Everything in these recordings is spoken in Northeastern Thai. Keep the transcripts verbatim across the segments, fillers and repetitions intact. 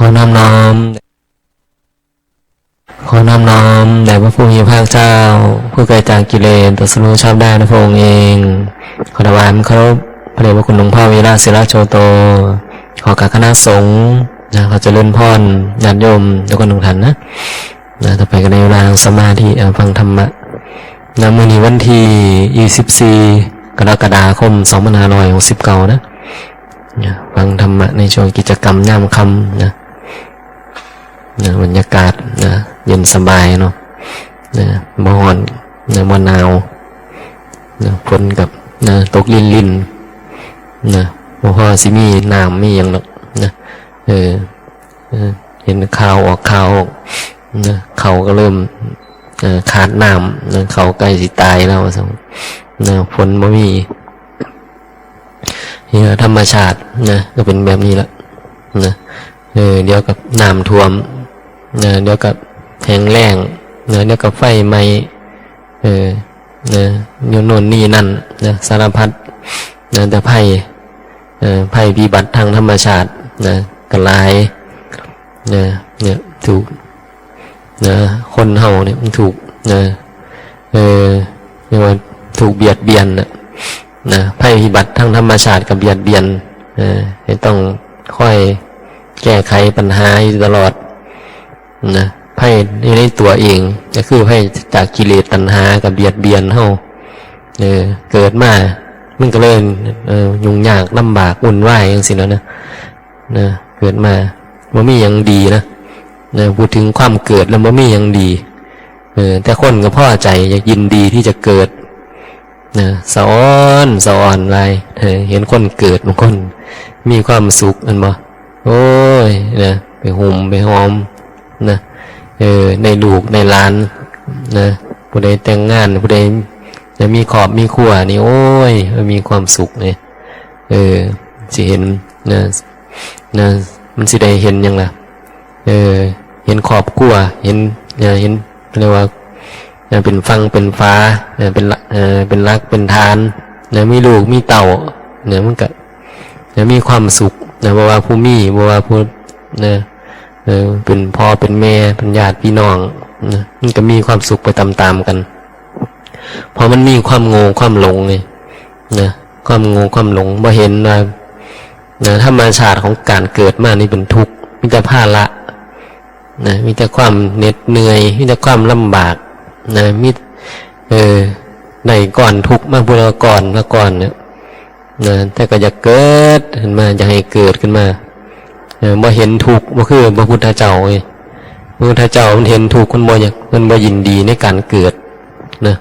ขอน้อมน้อม ขอน้อมน้อมแด่พระผู้มีพระภาคเจ้า ผู้ไกลจากกิเลส ตรัสรู้ชอบได้ในพระองค์เอง ขอถวายเคารพพระเดชพระคุณหลวงพ่อวีระศิระโชโต ขอกราบคณะสงฆ์นะ ขอเจริญพรญาติโยมทุกคนทุกท่านนะ นะ ต่อไปก็ได้เวลาสมาธิ เอ่อ ฟังธรรมะ นะ มื้อนี้วันที่ยี่สิบสี่ กรกฎาคม สองพันห้าร้อยหกสิบเก้า นะ นะ ฟังธรรมะในช่วงกิจกรรมยามค่ำนะ นะ บรรยากาศนะ เย็นสบายเนาะ นะ บ่ฮ้อนนะ บ่หนาวนะ ฝนกับนะ ตกลิ่นๆ นะ บ่พอสิมีน้ำมีหยังดอกนะ เออ เออ เห็นข่าวออกข่าวออกนะ เขาก็เริ่ม เอ่อ ขาดน้ำนะ เขาใกล้สิตายแล้วว่าซั่นนะ ฝนบ่มี นี่แหละธรรมชาตินะ ก็เป็นแบบนี้ละนะ เออ เดี๋ยวกับน้ำท่วมนะ เดี๋ยวกับแห้งแล้งนะ เดี๋ยวกับไฟไหม้ เออ นะ อยู่โน่นนี่นั่นนะ สารพัดนะ แต่ภัย เอ่อ ภัยพิบัติทางธรรมชาตินะ ก็หลายนะ เนี่ย ถูกนะ คนเฮาเนี่ยมันถูกนะ เออ เรียกว่าถูกเบียดเบียนนะ นะ ภัยพิบัติทางธรรมชาติก็เบียดเบียน เออ ให้ต้องคอยแก้ไขปัญหาอยู่ตลอดนะ ภัยอยู่ในตัวเอง ก็คือภัยจากกิเลสตัณหาก็เบียดเบียนเฮา เออ เกิดมา มันก็เลย เออ ยุ่งยากลำบากวุ่นวายจังซี้นะ นะ นะ เกิดมา บ่มีหยังดีนะ นะ พูดถึงความเกิดแล้วบ่มีหยังดี เออ แต่คนก็พอใจ อยากยินดีที่จะเกิด นะ สะออน สะออนหลาย เออ เห็นคนเกิดบางคนมีความสุข แม่นบ่ โอ้ย นะ ไปหุมไปหอม นะ เออ ได้ลูกได้หลาน นะ ผู้ใดแต่งงาน ผู้ใดจะมีครอบมีครัวนี่ โอ้ย มีความสุขนี่ เออ สิเห็น นะ นะ มันสิได้เห็นหยังล่ะ เออ เห็นครอบครัว เห็น เออ เห็น เรียกว่า เออ เป็นฝั่งเป็นฝา เออ เป็นละ เออ เป็นหลักเป็นฐาน นะ มีลูกมีเต้า นะ มันก็ นะ มีความสุข นะ บ่ว่าผู้มี บ่ว่าผู้ นะ เออ เป็นพ่อเป็นแม่ เป็นญาติพี่น้อง นะ มันก็มีความสุขไปตามๆกัน เพราะมันมีความโง่ความหลงไง นะ ความโง่ความหลง บ่เห็นว่า นะ ธรรมชาติของการเกิดมานี่เป็นทุกข์ มีแต่ภาระ นะ มีแต่ความเหน็ดเหนื่อย มีแต่ความลำบาก นะ มี เออ ได้ก้อนทุกข์มาผู้ละก้อนละก้อนเนี่ย นะ แต่ก็อยากเกิดขึ้นมา อยากให้เกิดขึ้นมา เออ บ่เห็นทุกข์ บ่คือพระพุทธเจ้าไง พระพุทธเจ้ามันเห็นทุกข์ มันบ่อยาก มันบ่ยินดีในการเกิด นะ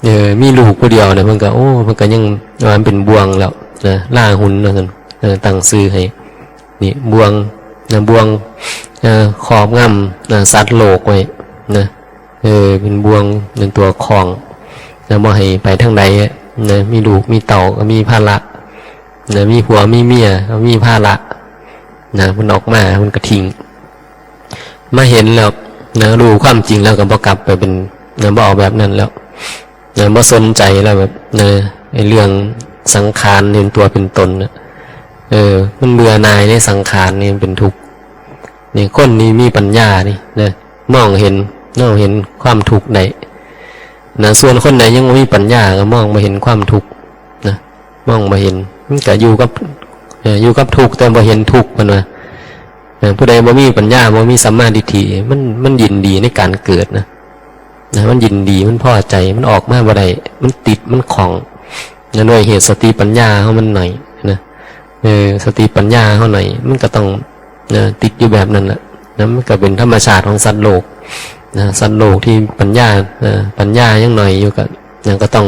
เออ มีลูกผู้เดียวเนี่ย มันก็ โอ้ มันก็ยังว่ามันเป็นบ่วงแล้ว นะ ลาหุนว่าซั่น เออ ตั้งชื่อให้ นี่ บ่วง นะ บ่วง เออ ครอบงำ นะ สัตว์โลกไว้ นะ เออ เป็นบ่วง เป็นตัวคล้อง นะ บ่ให้ไปทางใดอะ นะ มีลูก มีเต้าก็มีภาระ นะ มีผัว มีเมียก็มีภาระ นะ มันออกมา มันก็ทิ้ง มาเห็นแล้ว นะ รู้ความจริงแล้วก็บ่กลับไปเป็น นะ บ่เอาแบบนั้นแล้ว นะ บ่สนใจแล้วแบบ นะ ไอ้เรื่องสังขาร เห็นตัวเป็นตนน่ะ เออ มันเบื่อหน่ายในสังขารนี่ มันเป็นทุกข์ นี่ คนนี้มีปัญญานี่ นะ มองเห็น มองเห็นความทุกข์ได้ นะ ส่วนคนใดยังบ่มีปัญญาก็มองบ่เห็นความทุกข์ นะ มองบ่เห็น มันก็อยู่กับ เอ่อ อยู่กับทุกข์แต่บ่เห็นทุกข์ เพิ่นว่า เอ่อ ผู้ใดบ่มีปัญญา บ่มีสัมมาทิฏฐิ มัน มันยินดีในการเกิดนะ นะ มันยินดี มันพอใจ มันออกมาบ่ได้ มันติด มันข้อง นะ ด้วยเหตุสติปัญญาเฮามันหน่อยนะ เออ สติปัญญาเฮาหน่อย มันก็ต้อง นะ ติดอยู่แบบนั้นแหละ นะ มันก็เป็นธรรมชาติของสัตว์โลก นะ สัตว์โลกที่ปัญญา เอ่อ ปัญญายังหน่อยอยู่ก็ นะ ก็ต้อง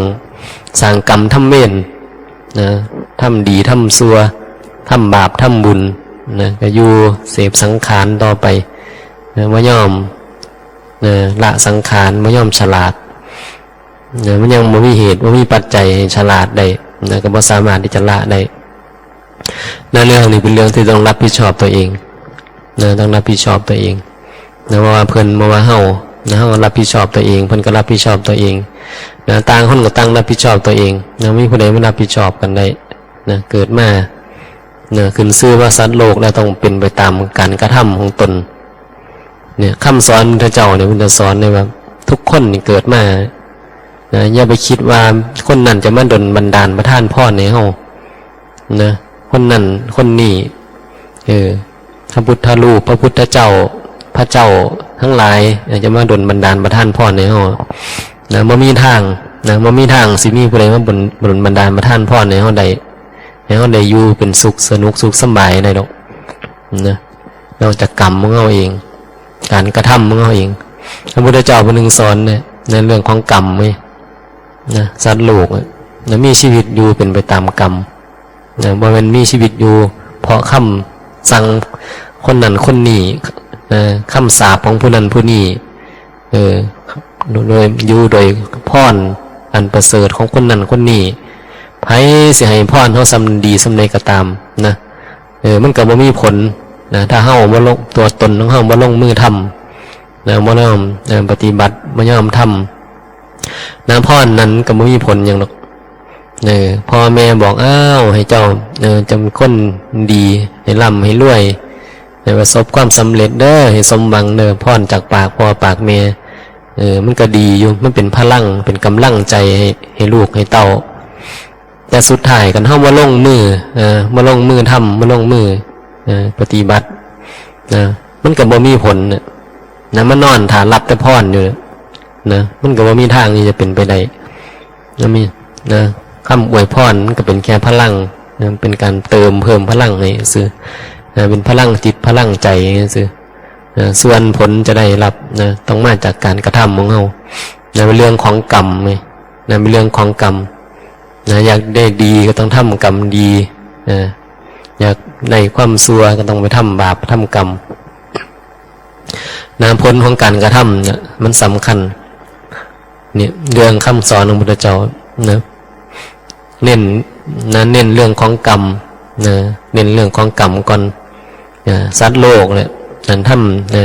สร้างกรรมทำเวร นะ ทำดีทำชั่ว ทำบาปทำบุญ นะ ก็อยู่เสพสังขารต่อไป นะ บ่ยอม นะ ละสังขาร บ่ยอมฉลาด นะ มันยังบ่มีเหตุ บ่มีปัจจัยให้ฉลาดได้ นะ ก็บ่สามารถที่จะละได้ นะ เรื่องนี้เป็นเรื่องที่ต้องรับผิดชอบตัวเอง นะ ต้องรับผิดชอบตัวเอง นะ บ่ว่าเพิ่น บ่ว่าเฮา นะ เฮารับผิดชอบตัวเอง เพิ่นก็รับผิดชอบตัวเอง นะ ต่างคนก็ต่างรับผิดชอบตัวเอง นะ มีผู้ใดมารับผิดชอบกันได้ นะ เกิดมา นะ ขึ้นชื่อว่าสัตว์โลกแล้วต้องเป็นไปตามการกระทำของตน เนี่ย คำสอนพระเจ้าเนี่ยมันจะสอนเลยว่า ทุกคนนี่เกิดมา นะ อย่าไปคิดว่าคนนั้นจะมาดลบันดาลประทานพรให้เฮา นะ คนนั้นคนนี้ เออ พระพุทธรูป พระพุทธเจ้า พระเจ้าทั้งหลาย เออ จะมาดลบันดาลประทานพรให้เฮา นะ บ่มีทาง นะ บ่มีทางสิมีผู้ใดมาดล ดลบันดาลประทานพรให้เฮาได้ ให้เฮาได้อยู่เป็นสุขสนุกสุขสำบายได้ดอก นะ นอกจากกรรมของเฮาเอง การกระทำของเฮาเอง พระพุทธเจ้าผู้หนึ่งสอนเนี่ย ในเรื่องของกรรมเว้ย นะ สัตว์โลกอะ นะ มีชีวิตอยู่เป็นไปตามกรรม นะ บ่แม่นมีชีวิตอยู่ เพราะคำสั่งคนนั้นคนนี้ นะ คำสาปของผู้นั้นผู้นี้ เออ โดย อยู่โดยพรอันประเสริฐของคนนั้นคนนี้ ไผสิให้พรเฮาส่ำดีส่ำใดก็ตาม นะ เออ มันก็บ่มีผล นะ ถ้าเฮาบ่ลง ตัวตนของเฮาบ่ลงมือทำ นะ บ่ยอม เอ่อ ปฏิบัติ บ่ยอมทำ นะ พรนั้นก็บ่มีผลหยังดอก เออ พ่อแม่บอก อ้าว ให้เจ้า เออ จงเป็นคนดี ให้ร่ำให้รวย ให้ประสบความสำเร็จเด้อ ให้สมหวังเด้อ พรจากปากพ่อปากแม่ เออ มันก็ดีอยู่ มันเป็นพลัง เป็นกำลังใจให้ ให้ลูกให้เต้า แต่สุดท้ายคันเฮาบ่ลงมือ เออ บ่ลงมือทำ บ่ลงมือ เออ ปฏิบัติ นะ มันก็บ่มีผลน่ะ นะ มานอนถ่ารับแต่พรอยู่น่ะ นะ มันก็บ่มีทางที่จะเป็นไปได้ นะ มี นะ คำอวยพรมันก็เป็นแค่พลัง นะ เป็นการเติมเพิ่มพลังให้ซื่อ นะ เป็นพลังจิตพลังใจซื่อ นะ ส่วนผลจะได้รับ นะ ต้องมาจากการกระทำของเฮา นะ เป็นเรื่องของกรรมไง นะ เป็นเรื่องของกรรม นะ อยากได้ดีก็ต้องทำกรรมดี นะ อยากได้ความชั่วก็ต้องไปทำบาปทำกรรม นะ ผลของการกระทำเนี่ย มันสำคัญ เนี่ย เรื่องคำสอนของพุทธเจ้า นะ เน้น นะ เน้นเรื่องของกรรม นะ เน้นเรื่องของกรรมก่อน นะ สัตว์โลกเนี่ย นั่นทำ นะ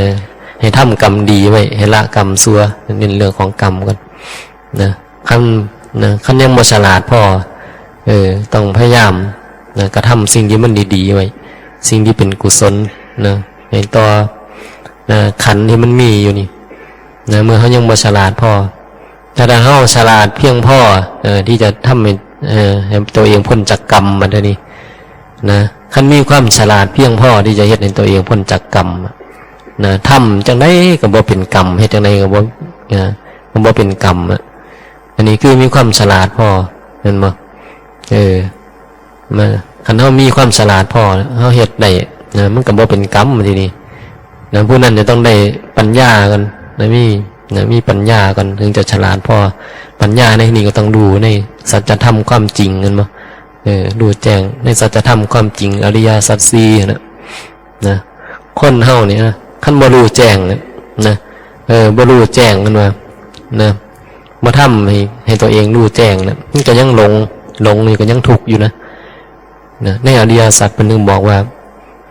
ให้ทำกรรมดีไว้ ให้ละกรรมชั่ว เน้นเรื่องของกรรมก่อน นะ คัน นะ คันยังบ่ฉลาดพอ เออ ต้องพยายาม นะ กระทำสิ่งที่มันดีๆไว้ สิ่งที่เป็นกุศล นะ ให้ต่อ นะ ขันธ์ที่มันมีอยู่นี่ นะ เมื่อเฮายังบ่ฉลาดพอ ถ้า ถ้าเฮาฉลาดเพียงพอ เอ่อ ที่จะทำให้ เอ่อ ให้ตัวเองพ้นจากกรรม บัดนี้ นะ คันมีความฉลาดเพียงพอที่จะเฮ็ดให้ตัวเองพ้นจากกรรม นะ ทำจังใดก็บ่เป็นกรรม เฮ็ดจังใดก็บ่ นะ ก็บ่เป็นกรรมอะ อันนี้คือมีความฉลาดพอ แม่นบ่ เออ มา คันเฮามีความฉลาดพอ เฮาเฮ็ดได้ นะ มันก็บ่เป็นกรรมทีนี้ นะ ผู้นั้นจะต้องได้ปัญญาก่อน นะ มี นะ มีปัญญาก่อน ถึงจะฉลาดพอ ปัญญาในที่นี้ก็ต้องรู้ในสัจธรรมความจริง แม่นบ่ เออ รู้แจ้งในสัจธรรมความจริง อริยสัจสี่นะ นะ คนเฮานี่นะ คันบ่รู้แจ้งเนี่ย นะ เออ บ่รู้แจ้ง แม่นว่า นะ บ่ทำให้ ให้ตัวเองรู้แจ้งนะ มันก็ยังหลง หลงอยู่ ก็ยังทุกข์อยู่นะ นะ ในอริยสัจเพิ่นถึงบอกว่า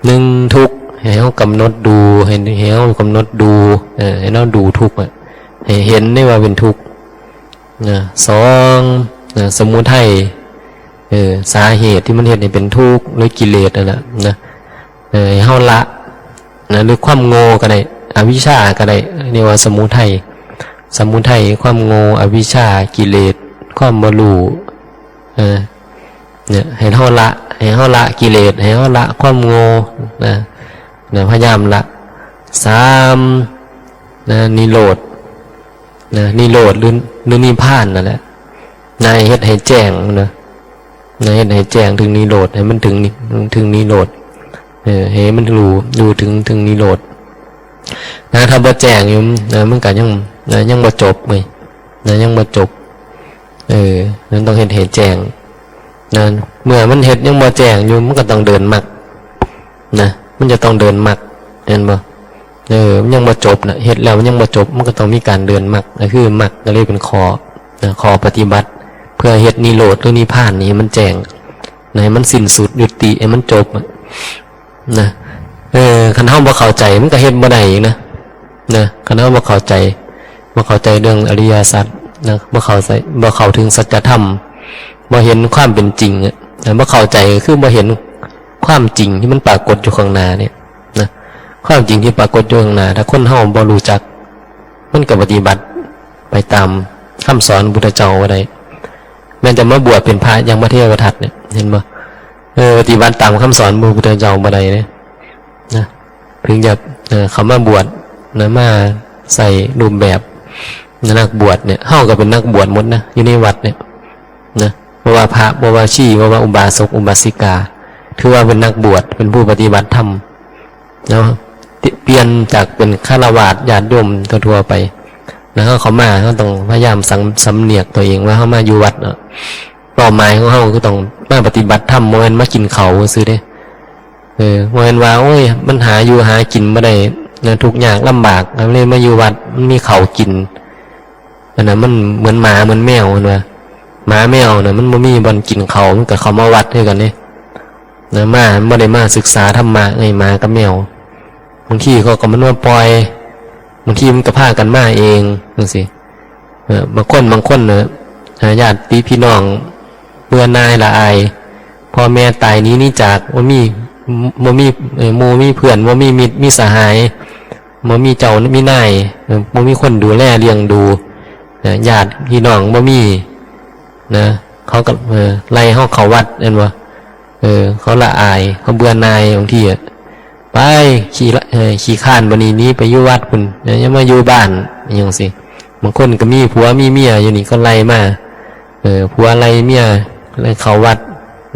หนึ่ง ทุกข์ ให้เฮากำหนดดู ให้ ให้เฮากำหนดดู เออ ให้เฮาดูทุกข์อะ ให้เห็นได้ว่าเป็นทุกข์ นะ สอง นะ สมุทัย เออ สาเหตุที่มันเฮ็ดให้เป็นทุกข์ หรือกิเลสนั่นแหละ นะ เออ ให้เฮาละ นะ หรือความโง่ก็ได้ อวิชชาก็ได้ เรียกว่าสมุทัย สมุทัย ความโง่ อวิชชา กิเลส ความบ่รู้ เออ เนี่ย ให้เฮาละ ให้เฮาละกิเลส ให้เฮาละความโง่ นะ นะ พยายามละ สาม นะ นิโรธ นะ นิโรธ หรือ หรือนิพพานนั่นแหละ นะ เฮ็ดให้แจ้งนะ นะ เฮ็ดให้แจ้งถึงนิโรธ ให้มันถึงนิ ถึงนิโรธ เออ ให้มันรู้ รู้ถึง ถึงนิโรธ นะ ถ้าบ่แจ้งอยู่ นะ มันก็ยัง นะ ยังบ่จบเว้ย นะ ยังบ่จบ เออ มันต้องเฮ็ดให้แจ้ง นะ เมื่อมันเฮ็ดยังบ่แจ้งอยู่ มันก็ต้องเดินมรรค นะ มันจะต้องเดินมรรค เห็นบ่ เออ มันยังบ่จบนะ เฮ็ดแล้วมันยังบ่จบ มันก็ต้องมีการเดินมรรค ก็คือมรรคก็เลยเป็นข้อ นะ ข้อปฏิบัติ เพื่อเฮ็ดนิโรธหรือนิพพานนี่ให้มันแจ้ง นะ ให้มันสิ้นสุดยุติ ให้มันจบอะ นะ เออ คันเฮาบ่เข้าใจ มันก็เฮ็ดบ่ได้อีกนะ นะ คันเฮาบ่เข้าใจ บ่เข้าใจเรื่องอริยสัจ นะ บ่เข้าใจ บ่เข้าถึงสัจธรรม บ่เห็นความเป็นจริงอะ นะ บ่เข้าใจก็คือบ่เห็น ความจริงที่มันปรากฏอยู่ข้างหน้าเนี่ยนะ ความจริงที่ปรากฏอยู่ข้างหน้า ถ้าคนเฮาบ่รู้จัก มันก็ปฏิบัติไปตามคำสอนพุทธเจ้าบ่ได้ แม้นจะมาบวชเป็นพระอย่างพระเทวทัตเนี่ย เห็นบ่ เออ ปฏิบัติตามคำสอนพระพุทธเจ้าบ่ได้เนี่ยนะ ถึงจะ เออ เข้ามาบวชนะ มาใส่รูปแบบนะ นักบวชเนี่ย เฮาก็เป็นนักบวชหมดนะ อยู่ในวัดเนี่ยนะ บ่ว่าพระ บ่ว่าชี บ่ว่าอุบาสก อุบาสิกา ถือว่าเป็นนักบวช เป็นผู้ปฏิบัติธรรม เนาะ เปลี่ยนจากเป็นฆราวาสญาติโยมทั่วๆไป แล้วเฮาเข้ามา เฮาต้องพยายามสัง สำเนียกตัวเองว่าเฮามาอยู่วัดเนาะ เป้าหมายของเฮาคือต้องมาปฏิบัติธรรม บ่แม่นมากินข้าวซื่อเด้ เออ บ่แม่นว่า โอ้ย มันหาอยู่หากินบ่ได้นะ ทุกข์ยากลำบาก ก็เลยมาอยู่วัด มันมีข้าวกิน อันนั้นมันเหมือนหมาเหมือนแมว เพิ่นว่า หมาแมวน่ะ มันบ่มีบ่อนกินข้าว มันก็เข้ามาวัดคือกันเด้ นะ มา มันบ่ได้มาศึกษาธรรมะไง หมากับแมว บางทีเขาก็มันมาปล่อย บางทีมันก็พากันมาเองจังซี้ เออ บางคน บางคนน่ะ อ่า ญาติพี่น้องเบื่อหน่ายละอาย พ่อแม่ตายหนีหนีจาก บ่มี บ่มี เอ่อ หมู่มีเพื่อน บ่มีมิตรมีสหาย บ่มีเจ้ามีนาย เอ่อ บ่มีคนดูแลเลี้ยงดู นะ ญาติพี่น้องบ่มี นะ เขาก็ เออ ไล่เฮาเข้าวัด แม่นบ่ เออ เขาละอาย เขาเบื่อหน่าย บางทีอะ ไป ขี้ละ เออ ขี้คร้านบัดนี้ หนีไปอยู่วัดพุ้น เออ อย่ามาอยู่บ้าน อิหยังซี้ บางคนก็มีผัวมีเมียอยู่นี่ ก็ไล่มา เออ ผัวไล่เมีย ไล่เข้าวัด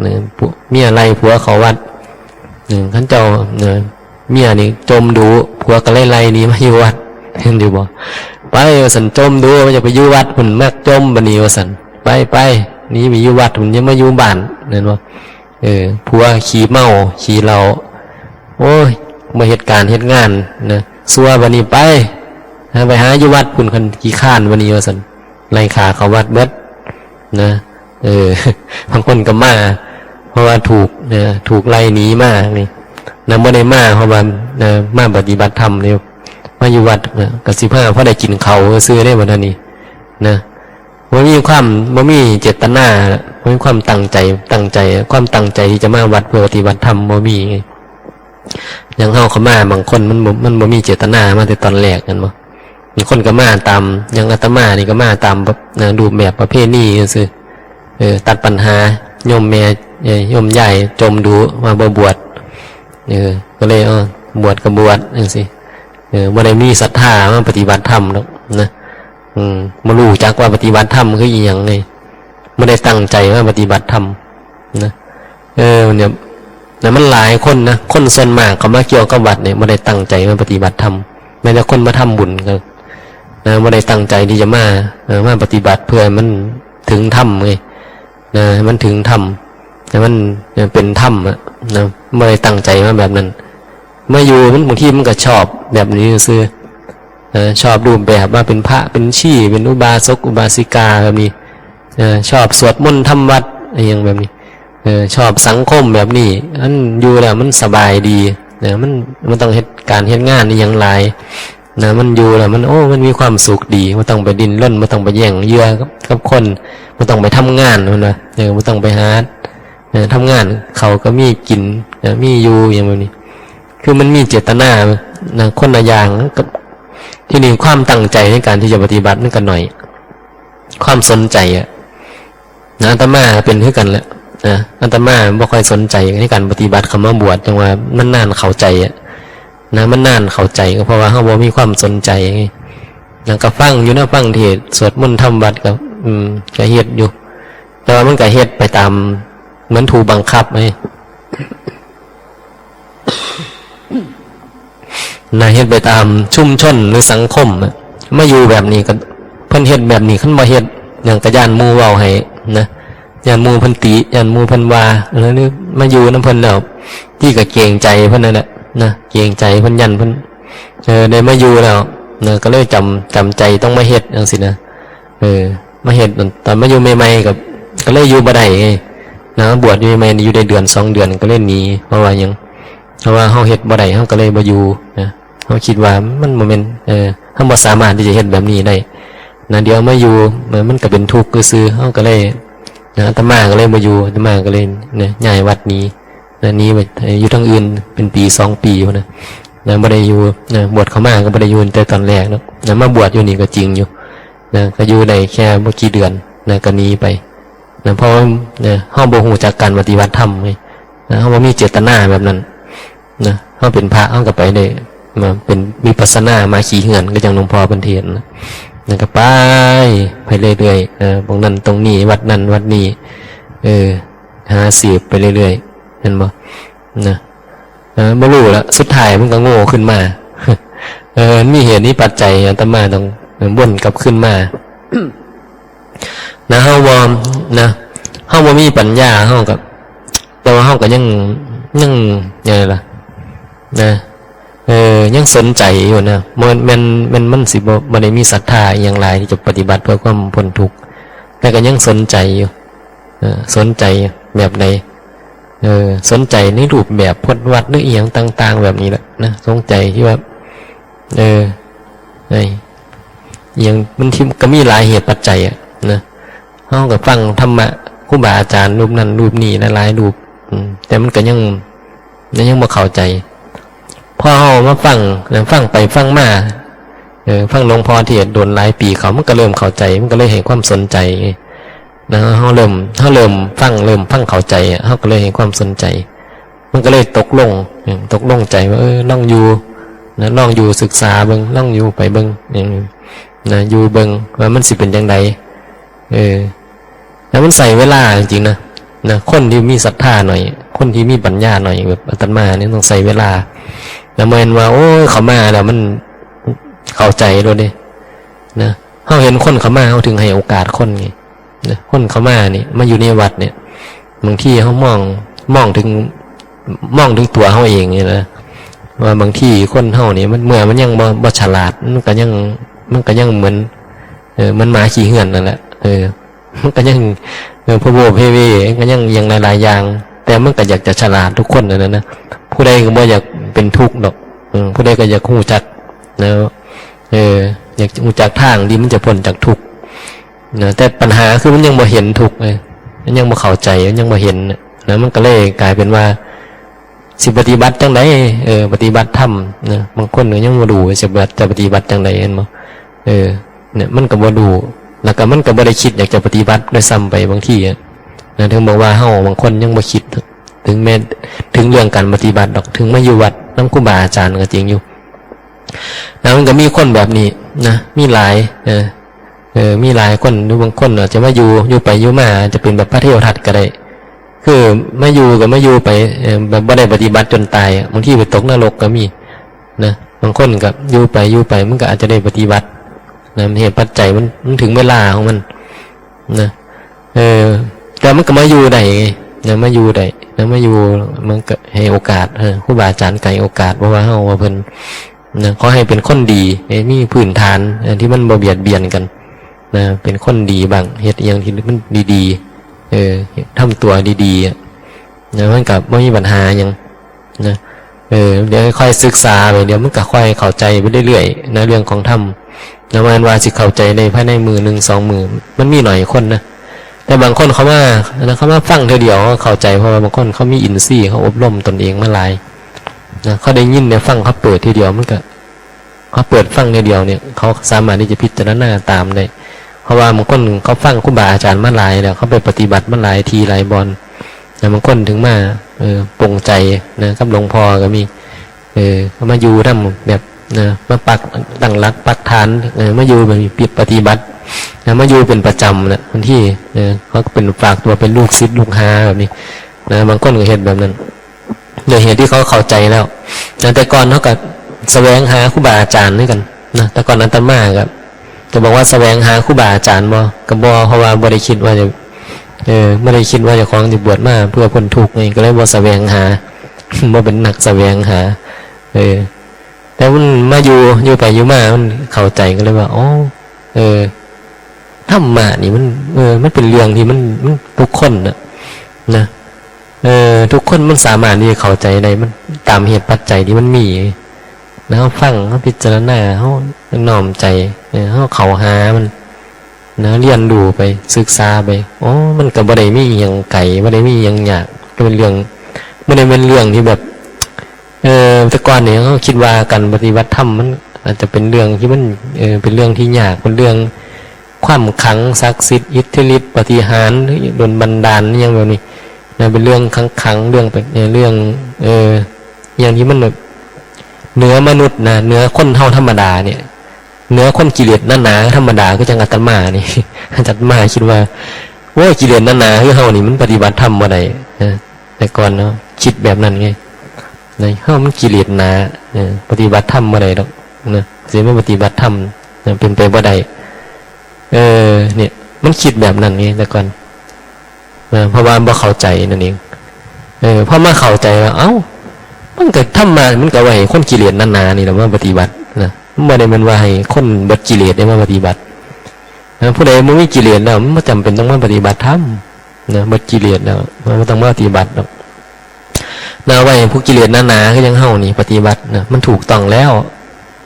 เออ ผัว เมียไล่ผัวเข้าวัด เออ คันเจ้า เออ เมียนี่จ่มดู๋ ผัวก็เลยไล่หนีมาอยู่วัด เห็นอยู่บ่ ไป ว่าซั่น จ่มดู๋ อย่าไปอยู่วัดพุ้น มักจ่มบัดนี้ ว่าซั่น ไป ไป หนีไปอยู่วัดพุ้น อย่ามาอยู่บ้าน แม่นบ่ เออ ผัวขี้เมา ขี้เหล้า โอ้ย บ่เฮ็ดการเฮ็ดงานนะ ซั่วบัดนี้ ไป หา ไปหาอยู่วัดพุ้น คันขี้คร้านบัดนี้ ว่าซั่น ไล่ฆ่าเข้าวัดเบิดนะ เออ บางคนก็มา เพราะว่าถูกนะ ถูกไล่หนีมานี่นะ บ่ได้มาเพราะว่า เอ่อ มาปฏิบัติธรรมนี่ มาอยู่วัดนะ ก็สิพาพอได้กินข้าวซื่อๆเด้ บัดนี้นะ บ่มีความ บ่มีเจตนา บ่มีความตั้งใจ ตั้งใจ ความตั้งใจที่จะมาวัดเพื่อปฏิบัติธรรมบ่มี อย่างเฮาเข้ามา บางคนมันบ่ มันบ่มีเจตนามาแต่ตอนแรก แม่นบ่ บางคนก็มาตาม อย่างอาตมานี่ก็มาตามแบบ นะ รูปแบบประเพณีซื่อๆ เออ ตัดปัญหา โยมแม่ เอ่อ โยมยายจ่มดู๋ ว่าบ่บวช เออ ก็เลย เออ บวชก็บวชจังซี้ เออ บ่ได้มีศรัทธามาปฏิบัติธรรมดอกนะ อืม บ่รู้จักว่าปฏิบัติธรรมคืออิหยังไง บ่ได้ตั้งใจมาปฏิบัติธรรมนะ เออ เนี่ย นะ มันหลายคนนะ คนส่วนมากเขามาเกี่ยวกับวัดเนี่ย บ่ได้ตั้งใจมาปฏิบัติธรรม แม้แต่คนมาทำบุญก็ นะ บ่ได้ตั้งใจที่จะมา เออ มาปฏิบัติเพื่อให้มันถึงธรรมไง นะ ให้มันถึงธรรม ให้มันเป็นธรรมอะ นะ บ่ได้ตั้งใจมาแบบนั้น มาอยู่มัน บางทีมันก็ชอบแบบนี้ซื่อ เออ ชอบรูปแบบว่าเป็นพระ เป็นชี เป็นอุบาสก อุบาสิกาแบบนี้ เออ ชอบสวดมนต์ทำวัด อิหยังแบบนี้ เออ ชอบสังคมแบบนี้ อันอยู่แล้วมันสบายดี นะ มัน มันต้องเฮ็ดการเฮ็ดงานอิหยังหลาย นะ มันอยู่แล้วมัน โอ้ มันมีความสุขดี บ่ต้องไปดิ้นรน บ่ต้องไปแย่งเหยื่อกับ กับคน บ่ต้องไปทำงาน เพิ่นว่า เออ บ่ต้องไปหา เออ ทำงาน ข้าวก็มีกิน นะ มีอยู่ อิหยังแบบนี้ คือมันมีเจตนา นะ คนละอย่างกับ ที่นี่ความตั้งใจในการที่จะปฏิบัติมันก็หน่อย ความสนใจอะ นะ อาตมาเป็นคือกันแหละ นะ อาตมาบ่ค่อยสนใจในการปฏิบัติ เข้ามาบวช จั่งว่ามันนานเข้าใจอะ นะ มันนานเข้าใจ ก็เพราะว่าเฮาบ่มีความสนใจไง นะ ก็ฟังอยู่นะ ฟังเทศน์ สวดมนต์ทำวัดก็ อืม ก็เฮ็ดอยู่ แต่ว่ามันก็เฮ็ดไปตาม เหมือนถูกบังคับไง นะ เฮ็ดไปตามชุมชนหรือสังคมอะ มาอยู่แบบนี้ก็ เพิ่นเฮ็ดแบบนี้ คันบ่เฮ็ด หยังก็ย้านหมู่เว้าให้นะ ย้านหมู่เพิ่นติ ย้านหมู่เพิ่นว่า แล้วนี่มาอยู่นำเพิ่นแล้ว ที่ก็เกรงใจเพิ่นนั่นแหละนะ เกรงใจเพิ่น ย้านเพิ่น เออ ได้มาอยู่แล้วนะ ก็เลยจำ จำใจต้องมาเฮ็ดจั่งซี้นะ เออ มาเฮ็ด ตอนมาอยู่ใหม่ๆก็ ก็เลยอยู่บ่ได้ไง นะ บวชอยู่ใหม่ๆนี่อยู่ได้เดือนสองเดือนก็เลยหนี เพราะว่าหยัง เพราะว่าเฮาเฮ็ดบ่ได้ เฮาก็เลยบ่อยู่นะ เฮาคิดว่ามันบ่แม่น เออ เฮาบ่สามารถที่จะเฮ็ดแบบนี้ได้นะ เดี๋ยวมาอยู่ เออ มันก็เป็นทุกข์ซื่อๆ เฮาก็เลย นะ อาตมาก็เลยบ่อยู่ อาตมาก็เลย นะ ย้ายวัดหนี นะ หนีไปอยู่ทางอื่นเป็นปีสองปีพุ้นนะ นะ บ่ได้อยู่ นะ บวชเข้ามาก็บ่ได้อยู่แต่ตอนแรกเนาะ นะ มาบวชอยู่นี่ก็จริงอยู่ นะ ก็อยู่ได้แค่บ่กี่เดือน นะ ก็หนีไป นะ เพราะว่า นะ เฮาบ่ฮู้จักการปฏิบัติธรรมไง นะ เฮาบ่มีเจตนาแบบนั้น นะ เฮาเป็นพระ เฮาก็ไปได้ มาเป็นวิปัสสนา มาขี้เหื่อน คือจั่งหลวงพ่อเพิ่นเทศน์นะ นะ ก็ไป ไปเรื่อยๆ เออ ตรงนั้นตรงนี้ วัดนั้นวัดนี้ เออ หาเสพไปเรื่อยๆ แม่นบ่ นะ เออ บ่ฮู้ละ สุดท้ายมันก็โง่ขึ้นมา เออ มีเหตุมีปัจจัย อาตมาต้องวนกลับคืนมา นะ เฮาบ่ นะ เฮาบ่มีปัญญา เฮาก็ แต่ว่าเฮาก็ยัง ยัง ยังไงล่ะ นะ เออ ยังสนใจอยู่นะ มัน มัน มัน มันสิบ่ บ่ได้มีศรัทธาอิหยังหลายที่จะปฏิบัติเพื่อความพ้นทุกข์ แต่ก็ยังสนใจอยู่ เออ สนใจแบบใด เออ สนใจในรูปแบบพจน์วัดหรืออิหยังต่างๆ แบบนี้แหละนะ สนใจที่ว่า เออ ไอ้อิหยัง มันที่ก็มีหลายเหตุปัจจัยอะนะ เฮาก็ฟังธรรมะครูบาอาจารย์รูปนั้นรูปนี้หลายๆ รูป อืม แต่มันก็ยัง ยังบ่เข้าใจ พอเฮามาฟังนะ ฟังไปฟังมา เออ ฟังหลวงพ่อเทศน์โดนหลายปีเข้า มันก็เริ่มเข้าใจ มันก็เลยให้ความสนใจไง นะ เฮาเริ่ม เฮาเริ่มฟัง เริ่มฟังเข้าใจอะ เฮาก็เลยให้ความสนใจ มันก็เลยตกลง อืม ตกลงใจว่า เออ ลองอยู่ นะ ลองอยู่ศึกษาเบิ่ง ลองอยู่ไปเบิ่ง อืม นะ อยู่เบิ่งว่ามันสิเป็นจั่งใด เออ แล้วมันใช้เวลาจริงๆ นะ นะ คนที่มีศรัทธาหน่อย คนที่มีปัญญาหน่อย แบบอาตมาเนี่ยต้องใช้เวลา แล้วบ่แม่นว่า โอ้ย เข้ามาแล้วมันเข้าใจโลดเด้ นะ เฮาเห็นคนเข้ามา เฮาถึงให้โอกาสคนไง นะ คนเข้ามานี่ มาอยู่ในวัดเนี่ย บางทีเฮามอง มองถึง มองถึงตัวเฮาเองนี่นะ ว่าบางทีคนเฮานี่ มัน เมื่อมันยังบ่ บ่ฉลาด มันก็ยัง มันก็ยังเหมือน เออ เหมือนหมาขี้เหื่อนนั่นแหละ เออ มันก็ยัง เออ พะโวเพเว ก็ยัง ยังหลายๆ อย่าง แต่มันก็อยากจะฉลาดทุกคนนั่นแหละนะ ผู้ใดก็บ่อยากเป็นทุกข์ดอก เออ ผู้ใดก็อยากฮู้จัก นะ เออ อยากฮู้จักทางที่มันจะพ้นจากทุกข์ นะ แต่ปัญหาคือมันยังบ่เห็นทุกข์เลย มันยังบ่เข้าใจ มันยังบ่เห็นน่ะ นะ มันก็เลยกลายเป็นว่า สิปฏิบัติจั่งใด เออ ปฏิบัติธรรม นะ บางคนก็ยังบ่รู้ สิปฏิบัติ จะปฏิบัติจั่งใด เห็นบ่ เออ เนี่ย มันก็บ่รู้ แล้วก็มันก็บ่ได้คิดอยากจะปฏิบัติด้วยซ้ำไปบางทีอะ นะ ถึงบอกว่าเฮาบางคนยังบ่คิด ถึงแม้ ถึงเรื่องการปฏิบัติดอก ถึงมาอยู่วัดนำครูบาอาจารย์ก็จริงอยู่ นะ มันก็มีคนแบบนี้ นะ มีหลาย เออ เออ มีหลายคน หรือบางคนอาจจะมาอยู่ อยู่ไปอยู่มา อาจจะเป็นแบบพระเทวทัตก็ได้ คือมาอยู่ก็มาอยู่ไป เออ แบบบ่ได้ปฏิบัติจนตายอะ บางทีไปตกนรกก็มี นะ บางคนก็อยู่ไปอยู่ไป มันก็อาจจะได้ปฏิบัติ นะ เหตุปัจจัยมัน มันถึงเวลาของมัน นะ เออ แต่มันก็มาอยู่ได้ไง นะ มาอยู่ได้ นะ มาอยู่ มันก็ให้โอกาส เออ ครูบาอาจารย์ก็ให้โอกาส เพราะว่าเฮาว่าเพิ่น นะ ขอให้เป็นคนดี ให้มีพื้นฐาน เออ ที่มันบ่เบียดเบียนกัน นะ เป็นคนดีบ้าง เฮ็ดอิหยังที่มันดีๆ เออ ทำตัวดีๆ อะ นะ มันก็บ่มีปัญหาหยัง นะ เออ เดี๋ยวค่อยศึกษาไป เดี๋ยวมันก็ค่อยเข้าใจไปเรื่อยๆ นะ เรื่องของธรรม นะ บ่แม่นว่าสิเข้าใจในภายในมื้อหนึ่งสองมื้อ มันมีหน่อยคนนะ แต่บางคนเขามา นะ เขามาฟังเทื่อเดียวเขาเข้าใจ เพราะว่าบางคนเขามีอินทรีย์ เขาอบรมตนเองมาหลาย นะ เขาได้ยินได้ฟัง เขาเปิดทีเดียวมันก็ เขาเปิดฟังเทื่อเดียวเนี่ย เขาสามารถที่จะพิจารณาตามได้ เพราะว่าบางคนเขาฟังครูบาอาจารย์มาหลายแล้ว เขาไปปฏิบัติมาหลายที่หลายบ่อน แต่บางคนถึงมา เออ ปลงใจ นะ กับหลวงพ่อก็มี เออ เขามาอยู่นำแบบ นะ มาปักตั้งหลักปักฐาน เออ มาอยู่แบบปฏิบัติ นะ มาอยู่เป็นประจำนะ บางที เออ เขาก็เป็นฝากตัวเป็นลูกศิษย์ลูกหาแบบนี้ นะ บางคนก็เฮ็ดแบบนั้น ด้วยเหตุที่เขาเข้าใจแล้ว นะ แต่ก่อนเขาก็แสวงหาครูบาอาจารย์ด้วยกัน นะ แต่ก่อนอาตมาก็ จะบอกว่าแสวงหาครูบาอาจารย์บ่ ก็บ่ เพราะว่าบ่ได้คิดว่าจะ เออ บ่ได้คิดว่าเจ้าของสิบวชมาเพื่อพ้นทุกข์ไง ก็เลยบ่แสวงหา บ่เป็นนักแสวงหา เออ แต่มันมาอยู่ อยู่ไปอยู่มา มันเข้าใจ ก็เลยว่า อ๋อ เออ ธรรมะนี่มัน เออ มันเป็นเรื่องที่มัน มันทุกคนน่ะ นะ เออ ทุกคนมันสามารถที่จะเข้าใจได้ มันตามเหตุปัจจัยที่มันมี นะ เฮาฟัง เฮาพิจารณา เฮาน้อมใจ เออ เฮาเข้าหามัน นะ เรียนรู้ไป ศึกษาไป โอ้ มันก็บ่ได้มีอิหยังไกล บ่ได้มีอิหยังยาก ก็เป็นเรื่อง บ่ได้แม่นเรื่องที่แบบ เออ แต่ก่อนนี่เฮาคิดว่าการปฏิบัติธรรมมันอาจจะเป็นเรื่องที่มัน เออ เป็นเรื่องที่ยาก เป็นเรื่องความขลังศักดิ์สิทธิ์ อิทธิฤทธิ์ปาฏิหาริย์ ดลบันดาล อิหยังแบบนี้นะ เป็นเรื่องขลังๆ เรื่องไป เออ เรื่อง เออ อย่างที่มันแบบเหนือมนุษย์นะ เหนือคนเฮาธรรมดาเนี่ย เหนือคนกิเลสหนาๆ ธรรมดา คือจั่งอาตมานี่ อาตมาคิดว่า โอ้ย กิเลสหนาๆ คือเฮานี่มันปฏิบัติธรรมบ่ได้นะ แต่ก่อนเนาะ คิดแบบนั้นไง นะ เฮามันกิเลสหนา เออ ปฏิบัติธรรมบ่ได้ดอกนะ สิมาปฏิบัติธรรมนะ เป็นไปบ่ได้ เออ เนี่ย มันคิดแบบนั้นไง แต่ก่อน นะ เพราะว่าบ่เข้าใจนั่นเอง เออ พอมาเข้าใจว่า เอ้า มันก็ธรรมะ มันก็ไว้ให้คนกิเลสหนาๆ นี่แหละมาปฏิบัตินะ มันบ่ได้แม่นว่าให้คนเบิดกิเลสได้มาปฏิบัตินะ ผู้ใดบ่มีกิเลสแล้ว มันบ่จำเป็นต้องมาปฏิบัติธรรมนะ เบิดกิเลสแล้ว มันบ่ต้องมาปฏิบัติดอกนะ ไว้ให้ผู้กิเลสหนาๆ คือจั่งเฮานี่ปฏิบัตินะ มันถูกต้องแล้ว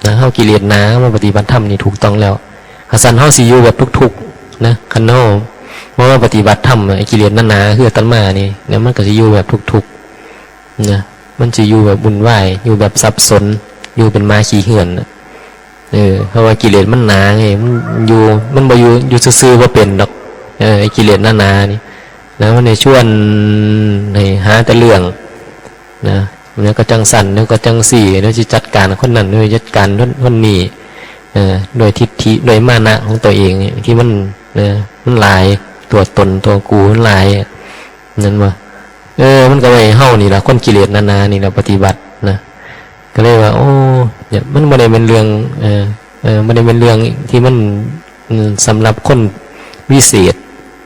นะ เฮากิเลสหนา มาปฏิบัติธรรมนี่ถูกต้องแล้ว คันซั้นเฮาสิอยู่แบบทุกข์ๆ นะ คันเฮาบ่มาปฏิบัติธรรม ไอ้กิเลสหนาๆ คืออาตมานี่นะ มันก็สิอยู่แบบทุกข์ๆ นะ มันสิอยู่แบบวุ่นวาย อยู่แบบสับสน อยู่เป็นหมาขี้เหื่อนน่ะ เออ เพราะว่ากิเลสมันหนาไง มันอยู่ มันบ่อยู่ อยู่ซื่อๆ บ่เป็นดอก เออ ไอ้กิเลสหนาๆ นี่นะ มันสิชวนให้หาแต่เรื่องนะ แล้วก็จั่งซั้น แล้วก็จั่งซี้ แล้วสิจัดการคนนั้น แล้วจัดการคนนี้ เออ ด้วยทิฏฐิ ด้วยมานะของตัวเองเนี่ย ที่มัน เออ มันหลาย ตัวตน ตัวกู มันหลายอะ นั่นบ่ เออ มันก็ไว้ให้เฮานี่ล่ะ คนกิเลสหนาๆ นี่ล่ะปฏิบัตินะ ก็เลยว่า โอ้ เนี่ย มันบ่ได้เป็นเรื่อง เออ เออ บ่ได้เป็นเรื่องที่มัน อืม สำหรับคนวิเศษ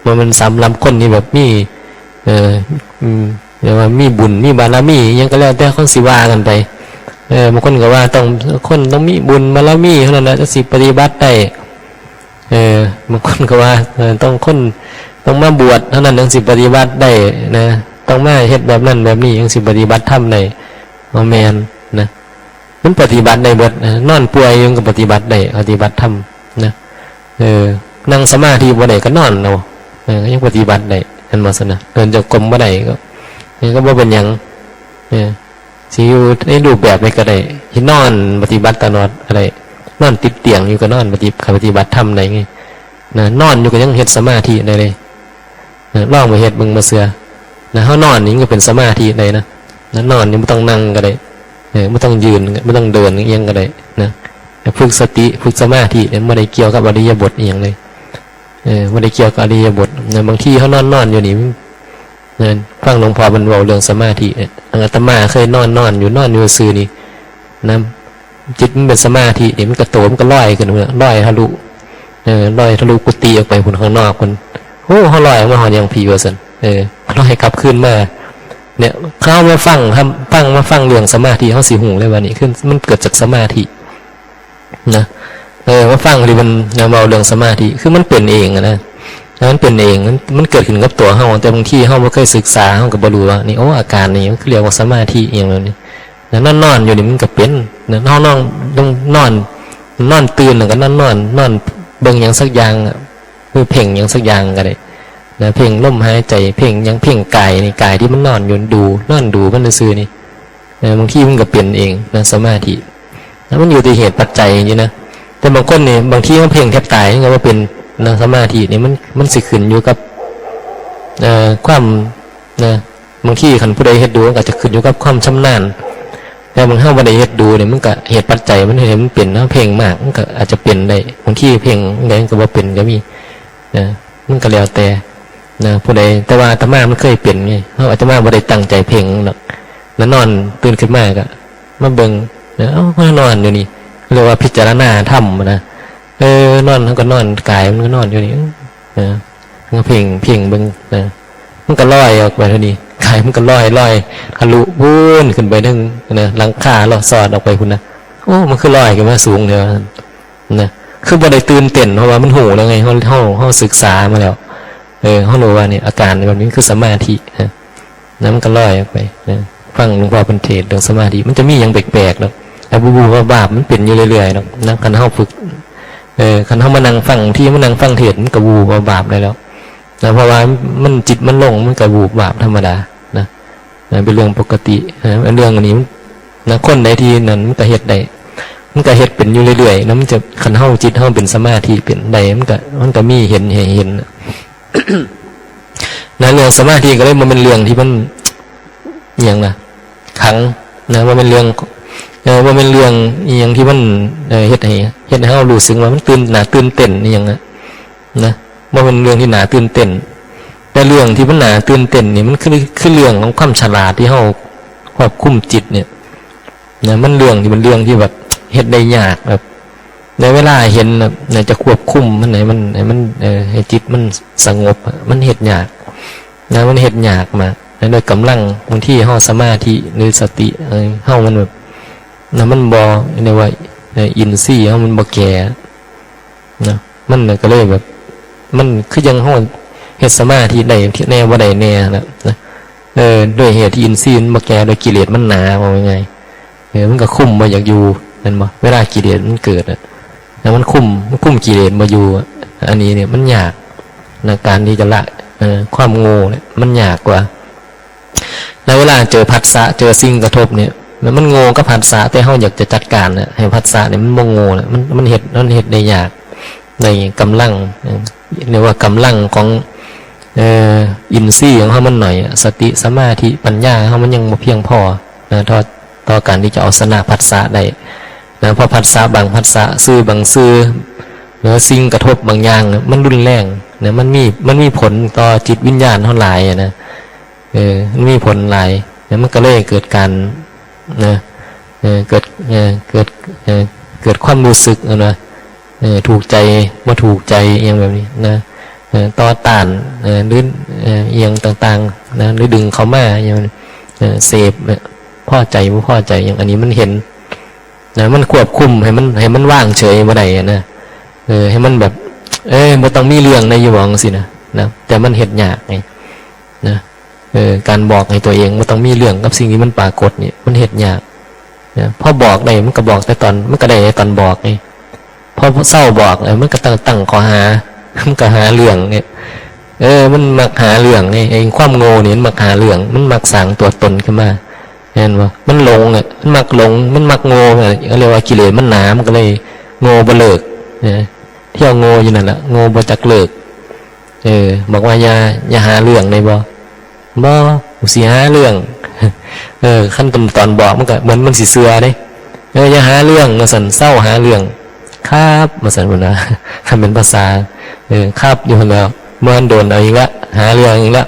บ่แม่นสำหรับคนที่แบบมี เออ อืม เรียกว่ามีบุญ มีบารมี อิหยังก็แล้วแต่เขาสิว่ากันไป เออ บางคนก็ว่าต้อง คนต้องมีบุญบารมีเท่านั้นนะ จั่งสิปฏิบัติได้ เออ บางคนก็ว่า เออ ต้องคน ต้องมาบวชเท่านั้นจั่งสิปฏิบัติได้นะ ต้องมาเฮ็ดแบบนั้นแบบนี้จั่งสิปฏิบัติธรรมได้ บ่แม่นนะ มันปฏิบัติได้เบิดนะ นอนป่วยยังก็ปฏิบัติได้ ปฏิบัติธรรมนะ เออ นั่งสมาธิบ่ได้ก็นอนเอา เออ ยังปฏิบัติได้ เห็นบ่ซั่นนะ เดินจงกรมบ่ได้ก็ นี่ก็บ่เป็นหยัง เออ สิอยู่ในรูปแบบใดก็ได้ สินอนปฏิบัติตลอดก็ได้ นอนติดเตียงอยู่ก็นอนปฏิ ปฏิบัติธรรมได้ไง นะ นอนอยู่ก็ยังเฮ็ดสมาธิได้เลย นะ ลองไปเฮ็ดเบิ่ง บ่เชื่อ นะ เฮานอนนี่ก็เป็นสมาธิได้นะ นะ นอนนี่บ่ต้องนั่งก็ได้ เออ บ่ต้องยืน บ่ต้องเดินอิหยังก็ได้นะ ฝึกสติ ฝึกสมาธิเนี่ย บ่ได้เกี่ยวกับอิริยาบถอิหยังเลย เออ บ่ได้เกี่ยวกับอิริยาบถนะ บางทีเฮานอนๆ อยู่นี่ นะ ฟังหลวงพ่อเพิ่นเว้าเรื่องสมาธิเนี่ย อาตมาเคยนอนๆ อยู่ นอนอยู่ซื่อนี่ นะ จิตมันเป็นสมาธินี่ มันก็โต มันก็ลอยขึ้น ลอยทะลุ เออ ลอยทะลุกุฏิออกไปพุ้นข้างนอกพุ้น โอ้ เฮาลอยออกมาฮอดหยังพีว่าซั่น เออ ลอยกลับคืนมา เนี่ย เฮามาฟัง ฟัง มาฟังเรื่องสมาธิ เฮาสิฮู้เลยว่านี่คือมันเกิดจากสมาธิ นะ เออ มาฟังที่มันนะ เว้าเรื่องสมาธิ คือมันเป็นเองอะนะ มันเป็นเอง มัน มันเกิดขึ้นกับตัวเฮา แต่บางทีเฮาบ่เคยศึกษา เฮาก็บ่รู้ว่า นี่ โอ้ อาการนี่มันคือเรียกว่าสมาธิอิหยังแบบนี้ นะ นอนๆ อยู่นี่มันก็เป็น นะ เฮานอน ต้องนอน นอนตื่นแล้วก็นอนๆ นอนเบิ่งหยังสักอย่างอะ คือเพ่งหยังสักอย่างก็ได้ นะ เพ่งลมหายใจ เพ่งหยัง เพ่งกายนี่ กายที่มันนอนอยู่ ดู นอนดูมันซื่อๆ นี่ เออ บางทีมันก็เป็นเองนะ สมาธิ แล้วมันอยู่ที่เหตุปัจจัยนี่นะ แต่บางคนนี่ บางทีมันเพ่งแทบตาย มันก็บ่เป็นนะ สมาธินี่มัน มันสิขึ้นอยู่กับ เอ่อ ความ นะ บางทีคันผู้ใดเฮ็ดดู มันก็จะขึ้นอยู่กับความชำนาญ แต่บางเฮาบ่ได้เฮ็ดดูนี่ มันก็เหตุปัจจัยมันเฮ็ดให้มันเป็นนะ เพ่งมาก มันก็อาจจะเป็นได้ บางทีเพ่งได้มันก็บ่เป็นก็มี นะ มันก็แล้วแต่ นะ ผู้ใด แต่ว่าอาตมามันเคยเป็นไง เฮาอาตมาบ่ได้ตั้งใจเพ่งดอก แล้วนอนตื่นขึ้นมาก็มาเบิ่ง นะ เอ้า มานอนอยู่นี่ เรียกว่าพิจารณาธรรมนะ เออ นอน มันก็นอน กายมันก็นอนอยู่นี่ เออ นะ มันก็เพ่ง เพ่งเบิ่ง นะ มันก็ลอยออกไปเท่านี้ กายมันก็ลอย ลอยทะลุพู้นขึ้นไปถึง นะ หลังคา ลอดซอดออกไปพุ้นนะ โอ้ มันคือลอยขึ้นมาสูงเด้ นะ คือบ่ได้ตื่นเต้น เพราะว่ามันฮู้แล้วไง เฮา เฮา เฮาศึกษามาแล้ว เออ เฮารู้ว่านี่อาการแบบนี้คือสมาธินะ นะ มันก็ลอยออกไปนะ ฟังหลวงพ่อเพิ่นเทศน์เรื่องสมาธิ มันจะมีหยังแปลกๆดอก แต่บูบูบาบาบมันเป็นอยู่เรื่อยๆดอกนะ คันเฮาฝึก เออ คันเฮามานั่งฟัง ที่มานั่งฟังเทศน์ มันก็บูบูบาบาบได้แล้วนะ เพราะว่ามันจิตมันลง มันก็บูบวาบธรรมดานะ นะ เป็นเรื่องปกตินะ เรื่องอันนี้มันนะ คนใดที่นั่นมันก็เฮ็ดได้ มันก็เฮ็ดเป็นอยู่เรื่อยๆนะ มันจะ คันเฮาจิตเฮาเป็นสมาธิเป็นได้ มันก็ มันก็มีเห็นให้เห็นนะ นะ เรื่องสมาธิก็เลยบ่แม่นเรื่องที่มัน อิหยังล่ะ ขังนะ บ่แม่นเรื่อง เออ บ่แม่นเรื่องอิหยังที่มัน เออ เฮ็ดให้ เฮ็ดให้เฮารู้สึกว่ามันตื่น น่าตื่นเต้นอิหยังนะ นะ บ่แม่นเรื่องที่น่าตื่นเต้น แต่เรื่องที่มันน่าตื่นเต้นนี่มันคือ คือเรื่องของความฉลาดที่เฮาควบคุมจิตเนี่ย นะ มันเรื่องที่ มันเรื่องที่แบบเฮ็ดได้ยาก แบบ ในเวลาเห็นน่ะ น่ะ จะควบคุมมันให้มัน ให้มัน เอ่อ ให้จิตมันสงบอะ มันเฮ็ดยาก นะ มันเฮ็ดยากมาก นะ โดยกำลัง บางทีเฮาสมาธิหรือสติ เอ่อ เฮามันแบบ นะ มันบ่ เรียกว่า เอ่อ อินทรีย์เฮามันบ่แก่ นะ มันน่ะก็เลยแบบ มันคือจั่งเฮาเฮ็ดสมาธิได้แน่บ่ได้แน่นะ นะ เออ ด้วยเหตุที่อินทรีย์มันบ่แก่ ด้วยกิเลสมันหนา ว่าง่ายๆ เออ มันก็คุมบ่อยากอยู่ แม่นบ่ เวลากิเลสมันเกิดอะ แล้วมันคุม มันคุมกิเลสบ่อยู่อะ อันนี้เนี่ยมันยากนะ การที่จะละ เอ่อ ความโง่เนี่ยมันยากกว่า แล้วเวลาเจอผัสสะ เจอสิ่งกระทบเนี่ย แล้วมันโง่กับผัสสะ แต่เฮาอยากจะจัดการน่ะ ให้ผัสสะเนี่ยมันบ่โง่น่ะ มัน มันเฮ็ด มันเฮ็ดได้ยาก ในกำลัง เอ่อ เรียกว่ากำลังของ เอ่อ อินทรีย์ของเฮามันหน่อยอะ สติ สมาธิ ปัญญาเฮามันยังบ่เพียงพอนะ ต่อ ต่อการที่จะเอาชนะผัสสะได้นะ เพราะผัสสะบางผัสสะ สื่อบางสื่อ หรือสิ่งกระทบบางอย่างน่ะ มันรุนแรงนะ มันมี มันมีผลต่อจิตวิญญาณเฮาหลายอะนะ เออ มันมีผลหลาย แล้วมันก็เลยเกิดการ นะ เออ เกิด เออ เกิด เออ เกิดความรู้สึกนะ เออ ถูกใจ บ่ถูกใจ อิหยังแบบนี้นะ เออ ต่อต้าน เออ หรือ เออ อิหยังต่างๆ นะ หรือดึงเข้ามา อิหยัง เออ เสพ เออ พอใจ บ่พอใจ อิหยัง อันนี้มันเห็น นะ มันควบคุมให้มัน ให้มันวางเฉยบ่ได้อะนะ เออ ให้มันแบบ เอ้ย บ่ต้องมีเรื่องในอยู่หว่างสินะ นะ แต่มันเฮ็ดยากไง นะ เออ การบอกให้ตัวเองบ่ต้องมีเรื่องกับสิ่งที่มันปรากฏนี่ มันเฮ็ดยาก นะ พอบอกได้ มันก็บอกแต่ตอน มันก็ได้แต่ตอนบอกไง พอเซาบอก เออ มันก็ตั้ง ตั้งข้อหา มันก็หาเรื่องเนี่ย เออ มันมักหาเรื่องไง ไอ้ความโง่นี่มันมักหาเรื่อง มันมักสร้างตัวตนขึ้นมา เห็นบ่ มันหลงอะ มันมักหลง มันมักโง่อะ เขาเรียกว่ากิเลสมันหนา มันก็เลยโง่บ่เลิก นะ เที่ยวโง่อยู่นั่นแหละ โง่บ่จักเลิก เออ บอกว่าอย่า อย่าหาเรื่องได้บ่ บ่ กูสิหาเรื่อง เออ คันตอน ตอนบอกมันก็เหมือนมันสิเชื่อเด้ เออ อย่าหาเรื่อง ว่าซั่น เซาหาเรื่อง ครับ ว่าซั่นพุ้นนะ คันเป็นภาษา เออ ครับ อยู่หั้นแหล้ว บ่ทันโดนเอาอีกละ หาเรื่องอีกละ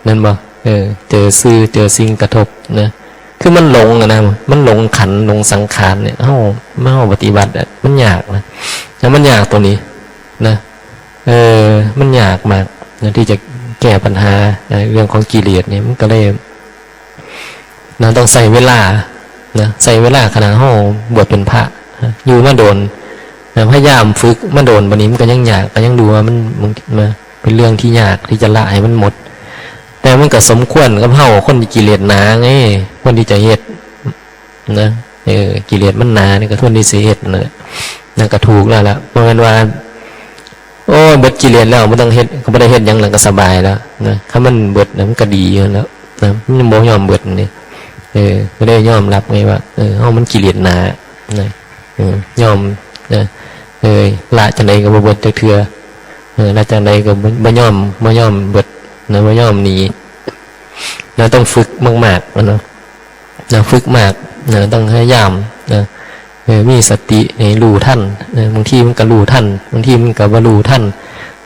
นั่นบ่ เออ เจอสื่อ เจอสิ่งกระทบนะ คือมันหลงอะนะ มันหลงขันธ์ หลงสังขารเนี่ย เฮา เฮาปฏิบัติอะ มันยากนะ แล้วมันยากตรงนี้นะ เออ มันยากมากนะ ที่จะแก้ปัญหา เอ่อ เรื่องของกิเลสเนี่ย มันก็เลย นะ ต้องใช้เวลา นะ ใช้เวลาขนาดเฮาบวชเป็นพระ นะ อยู่มาโดน นะ พยายามฝึกมาโดน บัดนี้มันก็ยังยาก ก็ยังดูว่ามัน มัน มันเป็นเรื่องที่ยากที่จะละให้มันหมด แต่มันก็สมควรกับเฮาคนที่กิเลสหนาไง ควรที่จะเฮ็ด นะ เออ กิเลสมันหนานี่ก็ควรที่สิเฮ็ดนั่นแหละ นั่นก็ถูกแล้วล่ะ บ่แม่นว่า โอ้ย เบิดกิเลสแล้วบ่ต้องเฮ็ด ก็บ่ได้เฮ็ดหยังแล้วก็สบายแล้วนะ คันมันเบิดนะ มันก็ดีอยู่แล้วนะ มันบ่ยอมเบิดนี่ เออ ก็ได้ยอมรับไงว่า เออ เฮามันกิเลสหนานะ เออ ยอมนะ เออ ละจั่งใดก็บ่เบิดจักเทื่อ เออ ละจั่งใดก็บ่ บ่ยอม บ่ยอมเบิดนะ บ่ยอมหนีนะ ต้องฝึกมากๆ นะ นะ ฝึกมากนะ ต้องพยายามนะ เออ มีสติให้รู้ทันนะ บางทีมันก็รู้ทัน บางทีมันก็บ่รู้ทัน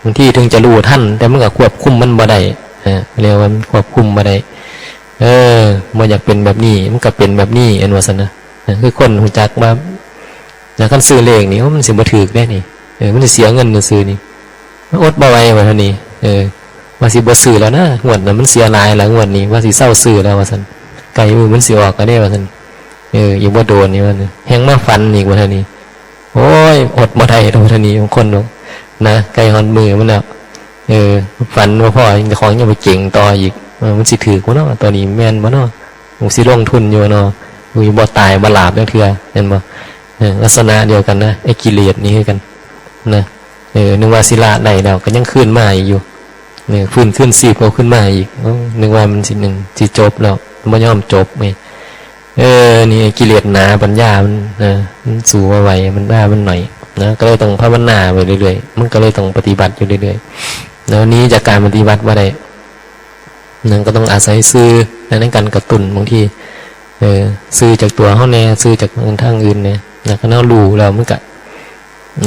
บางทีถึงจะรู้ทัน แต่มันก็ควบคุมมันบ่ได้ เออ เรียกว่ามันควบคุมบ่ได้ เออ บ่อยากเป็นแบบนี้ มันก็เป็นแบบนี้ เห็นว่าซั่นนะ เออ คือคนรู้จักว่า แล้วคันซื้อเลขนี่ โอ้ มันสิบ่ถูกเด้นี่ เออ มันสิเสียเงินซื่อๆนี่ มันอดบ่ไหวว่าเท่านี้ เออ ว่าสิบ่ซื้อแล้วนะ งวดนั้นมันเสียหลายแล้ว งวดนี้ว่าสิเซาซื้อแล้วว่าซั่น ใกล้มื้อมันสิออกก็ได้ว่าซั่น เออ อีกบ่โดนนี่ว่าซั่น แฮ่งมาฝันอีกว่าเท่านี้ โอ้ย อดบ่ได้ดอกว่าเท่านี้ บางคนดอกนะ ใกล้ฮอดมื้อมันแล้ว เออ ฝันบ่พอ เจ้าของยังไปเจ๋งต่ออีก เออ มันสิถูกบ่เนาะ ตัวนี้แม่นบ่เนาะ กูสิลงทุนอยู่เนาะ กูสิบ่ตายบ่หลาบจักเทื่อ เห็นบ่ เออ ลักษณะเดียวกันนะ ไอ้กิเลสนี่คือกันนะ เออ นึกว่าสิละได้แล้ว ก็ยังคืนมาอีกอยู่ เออ ฟื้นคืนชีพเอาขึ้นมาอีก โอ้ นึกว่ามันสิหนึ่ง สิจบแล้ว บ่ยอมจบไง เออ นี่กิเลสหนา ปัญญามัน เออ มันสู้บ่ไหว ปัญญามันหน่อย นะ ก็เลยต้องภาวนาไปเรื่อยๆ มันก็เลยต้องปฏิบัติอยู่เรื่อยๆ แล้วหนีจากการปฏิบัติบ่ได้ นั่นก็ต้องอาศัยสื่อ ในการกระตุ้น บางที เออ สื่อจากตัวเฮาแน่ สื่อจากทางอื่นแน่ แล้วคันเฮารู้แล้วมันก็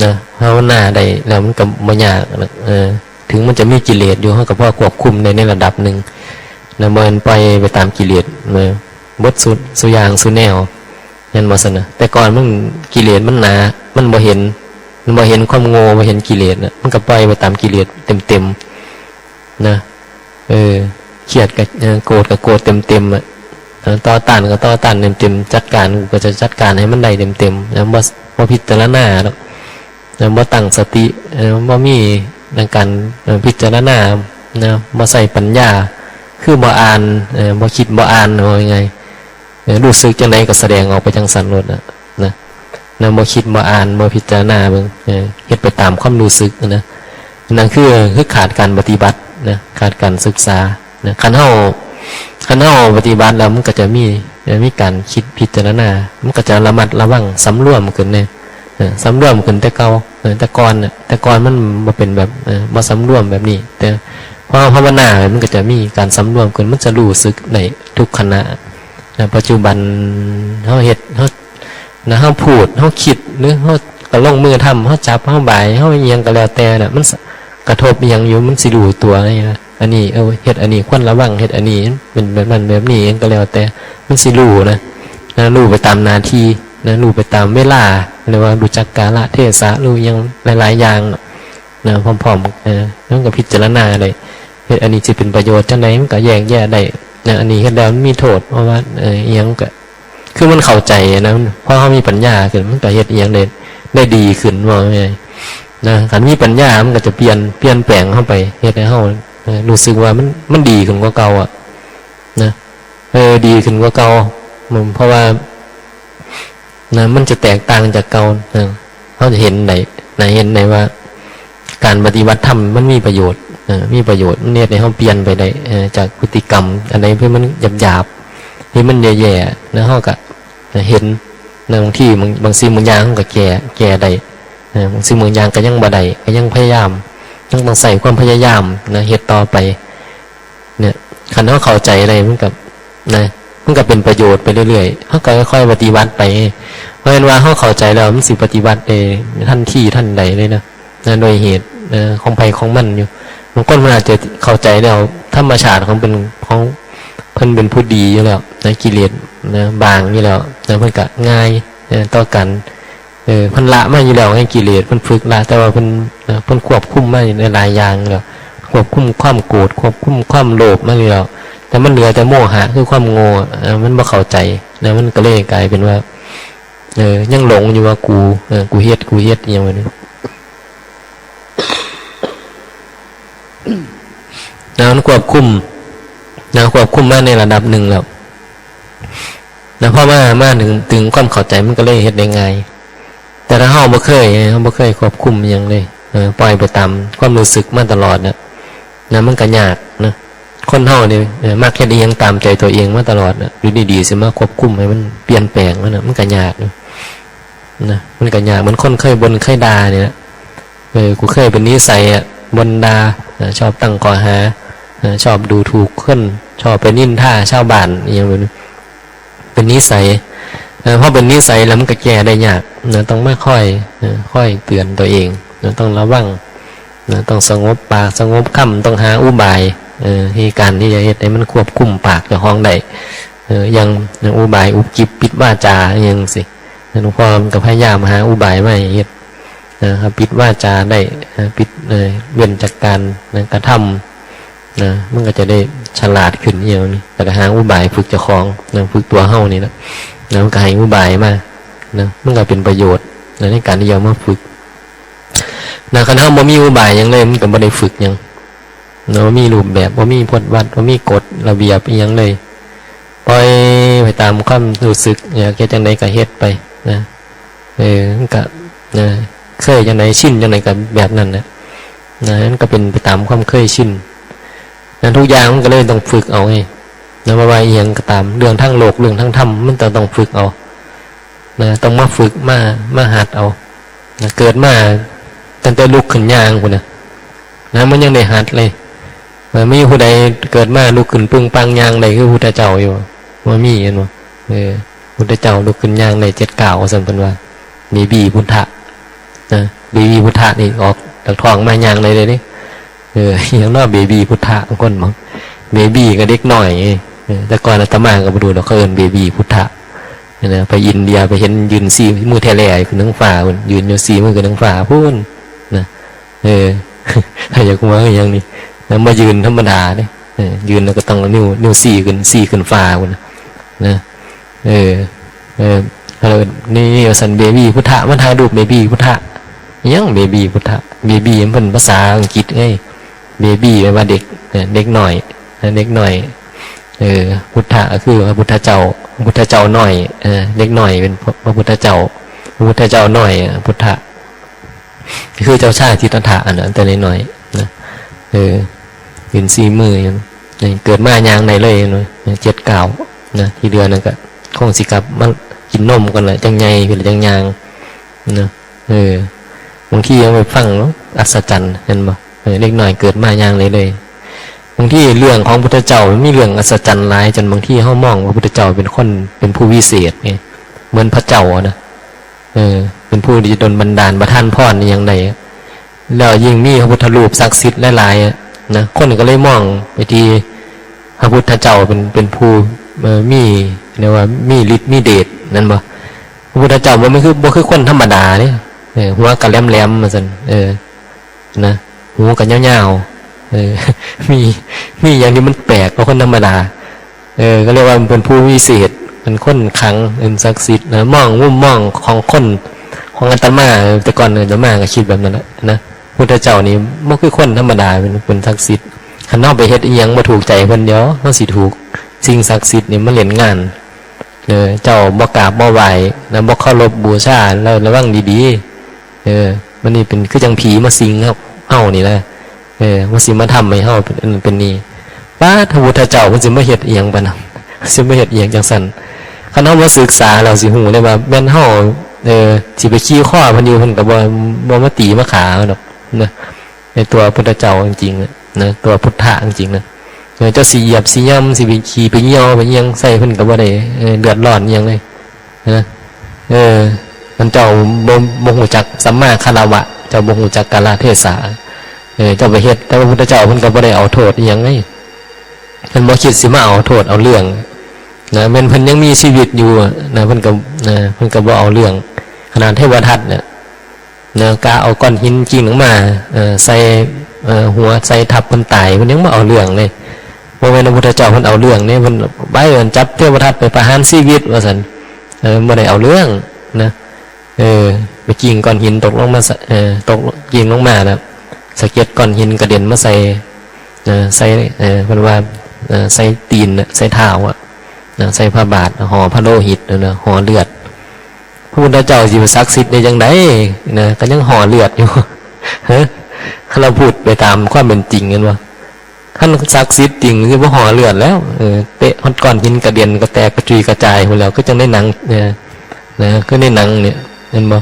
นะ ภาวนาได้แล้วมันก็บ่ยากนะ เออ ถึงมันจะมีกิเลสอยู่ เฮาก็พอควบคุมได้ในระดับหนึ่ง นะ บ่แม่นปล่อยไปตามกิเลส นะ เบิดซุ ซุอย่างซุแนว แม่นบ่ซั่นนะ แต่ก่อนมันกิเลสมันหนา มันบ่เห็น มันบ่เห็นความโง่ บ่เห็นกิเลสนะ มันก็ปล่อยไปตามกิเลสเต็มๆ นะ เออ เครียดก็ เออ โกรธก็โกรธเต็มๆ อะ เออ ต่อต้านก็ต่อต้านเต็มๆ จัดการ กูก็จะจัดการให้มันได้เต็มๆ แล้วบ่ บ่พิจารณาดอก แล้วบ่ตั้งสติ เออ บ่มีในการ เออ พิจารณา นะ บ่ใช้ปัญญา คือบ่อ่าน เออ บ่คิดบ่อ่าน ว่าง่ายๆ เออ รู้สึกจังใดก็แสดงออกไปจังซั่นโลดน่ะ นะ นะ บ่คิดบ่อ่าน บ่พิจารณาเบิ่ง เออ เฮ็ดไปตามความรู้สึกนะ นั่นคือ คือขาดการปฏิบัตินะ ขาดการศึกษานะ คันเฮา คันเฮาปฏิบัติแล้วมันก็จะมี เอ่อ มีการคิดพิจารณา มันก็จะระมัดระวังสำรวมขึ้นเนี่ย เออ สำรวมขึ้นแต่เก่า เออ แต่ก่อนน่ะ แต่ก่อนมันบ่เป็นแบบ เออ บ่สำรวมแบบนี้ แต่พอภาวนามันก็จะมีการสำรวมขึ้น มันจะรู้สึกได้ทุกขณะ นะ ปัจจุบันเฮาเฮ็ด เฮา นะ เฮาพูด เฮาคิด หรือเฮาก็ลงมือทำ เฮาจับ เฮาบาย เฮาอิหยังก็แล้วแต่น่ะ มันสะ กระทบอิหยังอยู่ มันสิรู้ตัวนะ อันนี้ เออ เฮ็ดอันนี้ควรระวัง เฮ็ดอันนี้เป็นแบบนั้นแบบนี้ อิหยังก็แล้วแต่ มันสิรู้นะ นะ รู้ไปตามหน้าที่ นะ รู้ไปตามเวลา เรียกว่ารู้จักกาลเทศะ รู้อิหยังหลายๆ อย่าง นะ พร้อมๆ เออ มันก็พิจารณาได้ เฮ็ดอันนี้สิเป็นประโยชน์จังใด มันก็แยกแยะได้ นะ อันนี้เฮ็ดแล้วมันมีโทษ เพราะว่า เออ อิหยังก็ คือมันเข้าใจนะ พอเฮามีปัญญาขึ้น มันก็เฮ็ดอิหยังได้ ได้ดีขึ้น ว่าง่ายๆ นะ คันมีปัญญา มันก็จะเปลี่ยน เปลี่ยนแปลงเฮาไป เฮ็ดให้เฮา เออ รู้สึกว่ามัน มันดีขึ้นกว่าเก่าอะ นะ เออ ดีขึ้นกว่าเก่า มัน เพราะว่า นะ มันจะแตกต่างจากเก่า นะ เฮาจะเห็นได้ นะ เห็นได้ว่า การปฏิบัติธรรมมันมีประโยชน์ เออ มีประโยชน์ มันเฮ็ดให้เฮาเปลี่ยนไปได้ เออ จากพฤติกรรม อันใดที่มันหยาบๆ ที่มันแย่ๆ นะ เฮาก็เห็น นะ บางทีบาง บางสิ่งบางอย่างเฮาก็แก้ แก้ได้ เออ บางสิ่งบางอย่างก็ยังบ่ได้ ก็ยังพยายาม ยังต้องใช้ความพยายาม นะ เฮ็ดต่อไป เนี่ย คันเฮาเข้าใจได้ มันก็ นะ มันก็เป็นประโยชน์ไปเรื่อยๆ เฮาก็ค่อยๆ ปฏิบัติไป เพราะเห็นว่าเฮาเข้าใจแล้ว มันสิปฏิบัติได้ทันทีทันใดเลยนะ นะ โดยเหตุ นะ ของไผของมันอยู่ บางคนมันอาจจะเข้าใจแล้ว ธรรมชาติของเป็น ของเพิ่นเป็นผู้ดีอยู่แล้ว นะ กิเลส นะ บางอยู่แล้ว นะ เพิ่นก็ง่าย นะ ต่อการ เออ เพิ่นละมาอยู่แล้วไง กิเลส เพิ่นฝึกละ แต่ว่าเพิ่น นะ เพิ่นควบคุมมาในหลายอย่างแล้ว ควบคุมความโกรธ ควบคุมความโลภมาอยู่แล้ว แต่มันเหลือแต่โมหะ คือความโง่ เออ มันบ่เข้าใจ นะ มันก็เลยกลายเป็นว่า เออ ยังหลงอยู่ว่ากู เออ กูเฮ็ด กูเฮ็ด อิหยังแบบนี้ นะ มันควบคุม นะ ควบคุมมาในระดับหนึ่งแล้ว นะ พอมา มาถึง ถึงความเข้าใจ มันก็เลยเฮ็ดได้ง่าย แต่ถ้าเฮาบ่เคย เฮาบ่เคยควบคุมอิหยังเลย เออ ปล่อยไปตามความรู้สึกมาตลอดน่ะ นะ มันก็ยากนะ คนเฮานี่ เออ มักเฮ็ดอิหยังตามใจตัวเองมาตลอดน่ะ อยู่ดีๆ สิมาควบคุมให้มันเปลี่ยนแปลงมันน่ะ มันก็ยากนะ นะ มันก็ยาก เหมือนคนเคยบ่นเคยด่านี่แหละ เออ กูเคยเป็นนิสัยอะ บ่นด่า เออ ชอบตั้งข้อหา เออ ชอบดูถูกคน ชอบไปนินทาชาวบ้านอิหยังแบบนี้ เป็นนิสัย เออ พอเป็นนิสัยแล้วมันก็แก้ได้ยากนะ ต้องมาคอย เออ คอยเตือนตัวเองนะ ต้องระวังนะ ต้องสงบปากสงบคำ ต้องหาอุบาย เออ ในการที่จะเฮ็ดให้มันควบคุมปากเจ้าของได้ เออ อย่าง อย่างอุบายอุบจิบปิดวาจาอิหยังสิ หลวงพ่อมันก็พยายามหาอุบายมาให้เฮ็ด นะครับ ปิดวาจาได้ นะ ปิด เอ่อ เว้นจากการ นะ กระทำ นะ มันก็จะได้ฉลาดขึ้นอิหยังนี่ แล้วก็หาอุบายฝึกเจ้าของ นะ ฝึกตัวเฮานี่นะ นะ มันก็ให้อุบายมา นะ มันก็เป็นประโยชน์ นะ ในการที่จะเอามาฝึก นะ คันเฮาบ่มีอุบายหยังเลย มันก็บ่ได้ฝึกหยัง นะ บ่มีรูปแบบ บ่มีพจน์วัตร บ่มีกฎระเบียบอิหยังเลย ปล่อยไปตามความรู้สึก อยากเฮ็ดจั่งใดก็เฮ็ดไป นะ เออ มันก็ นะ เคยจั่งใด ชินจั่งใดก็แบบนั้นแหละ นะ มันก็เป็นไปตามความเคยชิน นะ ทุกอย่างมันก็เลยต้องฝึกเอาไง นะ บ่ว่าอีหยังก็ตาม เรื่องทางโลก เรื่องทางธรรม มันต้อง ต้องฝึกเอา นะ ต้องมาฝึก มา มาหัดเอา นะ เกิดมาตั้งแต่ลุกขึ้นย่างพู้นนะ นะ มันยังได้หัดเลย มันมีผู้ใดเกิดมาลุกขึ้นปึ้งปังย่างได้คือพุทธเจ้าอยู่ บ่มี เห็นบ่ เออ พุทธเจ้าลุกขึ้นย่างได้เจ็ดก้าว ว่าซั่นเพิ่นว่า เบบีพุทธะ นะ เบบีพุทธะนี่ออกจากท้องมาย่างได้เลยเด้ เออ อย่างน้อยเบบีพุทธะ บางคนบอก เบบีก็เด็กน้อยไง เออ แต่ก่อนอาตมาก็บ่รู้ดอก เขาเอิ้นเบบีพุทธะ นะ ไปอินเดียไปเห็นยืนสี่มือแท้แหล่ขึ้นเทิงฟ้าพู้น ยืนอยู่สี่มือขึ้นเทิงฟ้าพู้น นะ เออ ถ้าอยากหัวก็อย่างนี้ แล้วมายืนธรรมดาเนี่ย เออ ยืนแล้วก็ต้องเอานิ้ว นิ้วสี่ขึ้น สี่ขึ้นฟ้าพู้นนะ นะ เออ เออ เออ นี่ นี่ว่าซั่น เบบีพุทธะ มาถ่ายรูปเบบีพุทธะ หยังเบบีพุทธะ เบบีมันเป็นภาษาอังกฤษไง เบบีแปลว่าเด็ก เออ เด็กน้อย นะ เด็กน้อย เออ พุทธะก็คือพระพุทธเจ้า พุทธเจ้าน้อย เออ เด็กน้อยเป็นพระ พระพุทธเจ้า พระพุทธเจ้าน้อย เออ พุทธะ คือเจ้าชายสิทธัตถะอันนั้น แต่น้อยๆ นะ เออ ยืนสี่มืออยู่นะ เกิดมาย่างได้เลยนะ เจ็ดก้าว นะ ที่เหลือนั่นก็คงสิกลับมากินนมก่อนแหละ จั่งใหญ่พู้นแหละจั่งย่าง นะ เออ บางทีเอาไปฟังเนาะ อัศจรรย์ เห็นบ่ เออ เด็กน้อยเกิดมาย่างได้เลย บางทีเรื่องของพุทธเจ้ามันมีเรื่องอัศจรรย์หลาย จนบางทีเฮามองว่าพุทธเจ้าเป็นคน เป็นผู้วิเศษไง เหมือนพระเจ้าอะนะ เออ เป็นผู้ที่ดลบันดาลประทานพรอหย่างใด แล้วยิ่งมีพระพุทธรูปศักดิ์สิทธิ์หลายๆอะนะ คนก็เลยมองไปที่พระพุทธเจ้าเป็น เป็นผู้ เอ่อ มี เรียกว่ามีฤทธิ์มีเดช นั่นบ่ พระพุทธเจ้าบ่แม่นคือ บ่คือคนธรรมดาเด้ เออ หัวก็แหลมๆ ว่าซั่น เออ นะ หูก็ยาวๆ เออ มี มีอย่างที่มันแปลกกว่าคนธรรมดา เออ ก็เรียกว่าเป็นผู้วิเศษ เป็นคนขลัง เป็นศักดิ์สิทธิ์นะ มองมุมมองของคน ของอาตมา เออ แต่ก่อนอาตมาก็คิดแบบนั้นแหละนะ พุทธเจ้านี่บ่คือคนธรรมดา เป็น เป็นศักดิ์สิทธิ์ คันเฮาไปเฮ็ดอีหยังบ่ถูกใจเพิ่น เดี๋ยวเฮาสิถูกสิ่งศักดิ์สิทธิ์นี่มาเล่นงาน เออ เจ้าบ่กราบบ่ไหว้นะ บ่เคารพบูชา แล้วระวังดีๆ เออ มันนี่เป็นคือจั่งผีมาสิงเฮา เฮานี่นะ เออ มันสิมาทำให้เฮาเป็น เป็นนี่ ป๊าด พระพุทธเจ้าเพิ่นสิมาเฮ็ดอีหยังปานนั้น สิมาเฮ็ดอีหยังจั่งซั่น คันเฮาบ่ศึกษา เราสิฮู้ได้ว่าแม่นเฮา เออ สิไปขี่คอเพิ่นอยู่ เพิ่นก็บ่ บ่มาตีมาฆ่าเฮาดอกนะ ในตัวพุทธเจ้าจริงๆนะ นะ ตัวพุทธะจริงๆนะ เออ เจ้าสิเหยียบสิย่ำ สิไปขี่ไปเยี่ยวไปเยี่ยงใส่เพิ่นก็บ่ได้ เออ เดือดร้อนอิหยังเลย นะ เออ มันเจ้าบ่ บ่ฮู้จักสัมมาคารวะ เจ้าบ่ฮู้จักกาลเทศะ เออ เจ้าไปเฮ็ด แต่ว่าพุทธเจ้าเพิ่นก็บ่ได้เอาโทษอิหยังไง เพิ่นบ่คิดสิมาเอาโทษเอาเรื่อง นะ แม่นเพิ่นยังมีชีวิตอยู่อะนะ เพิ่นก็ นะ เพิ่นก็บ่เอาเรื่อง ขนาดเทวทัตเนี่ย นะ กะเอาก้อนหินกิ่งลงมา เอ่อ ใส่ เอ่อ หัว ใส่ทับเพิ่นตาย เพิ่นยังบ่เอาเรื่องเลย บ่แม่นพระพุทธเจ้าเพิ่นเอาเรื่องเด้ เพิ่นไป เพิ่นจับเทวทัตไปประหารชีวิตว่าซั่น เออ บ่ได้เอาเรื่องนะ เออ ไปกิ่งก้อนหินตกลงมาใส่ เออ ตกกิ่งลงมาแล้ว สะเก็ดก้อนหินกระเด็นมาใส่ เออ ใส่ เออ เพิ่นว่า เออ ใส่ตีนน่ะ ใส่เท้าอะ นะ ใส่พระบาท ห่อพระโลหิตนะ ห่อเลือด พระพุทธเจ้าสิศักดิ์สิทธิ์ได้จั่งใดนะ ก็ยังห่อเลือดอยู่ ฮะ เราพูดไปตามความเป็นจริงกันว่า คันศักดิ์สิทธิ์จริงสิบ่ห่อเลือดแล้ว เออ เตะฮอดก้อนหินกระเด็นกระแตกกระจุยกระจายพู้นแล้ว คือจั่งในหนัง เออ นะ คือในหนังเนี่ย เห็นบ่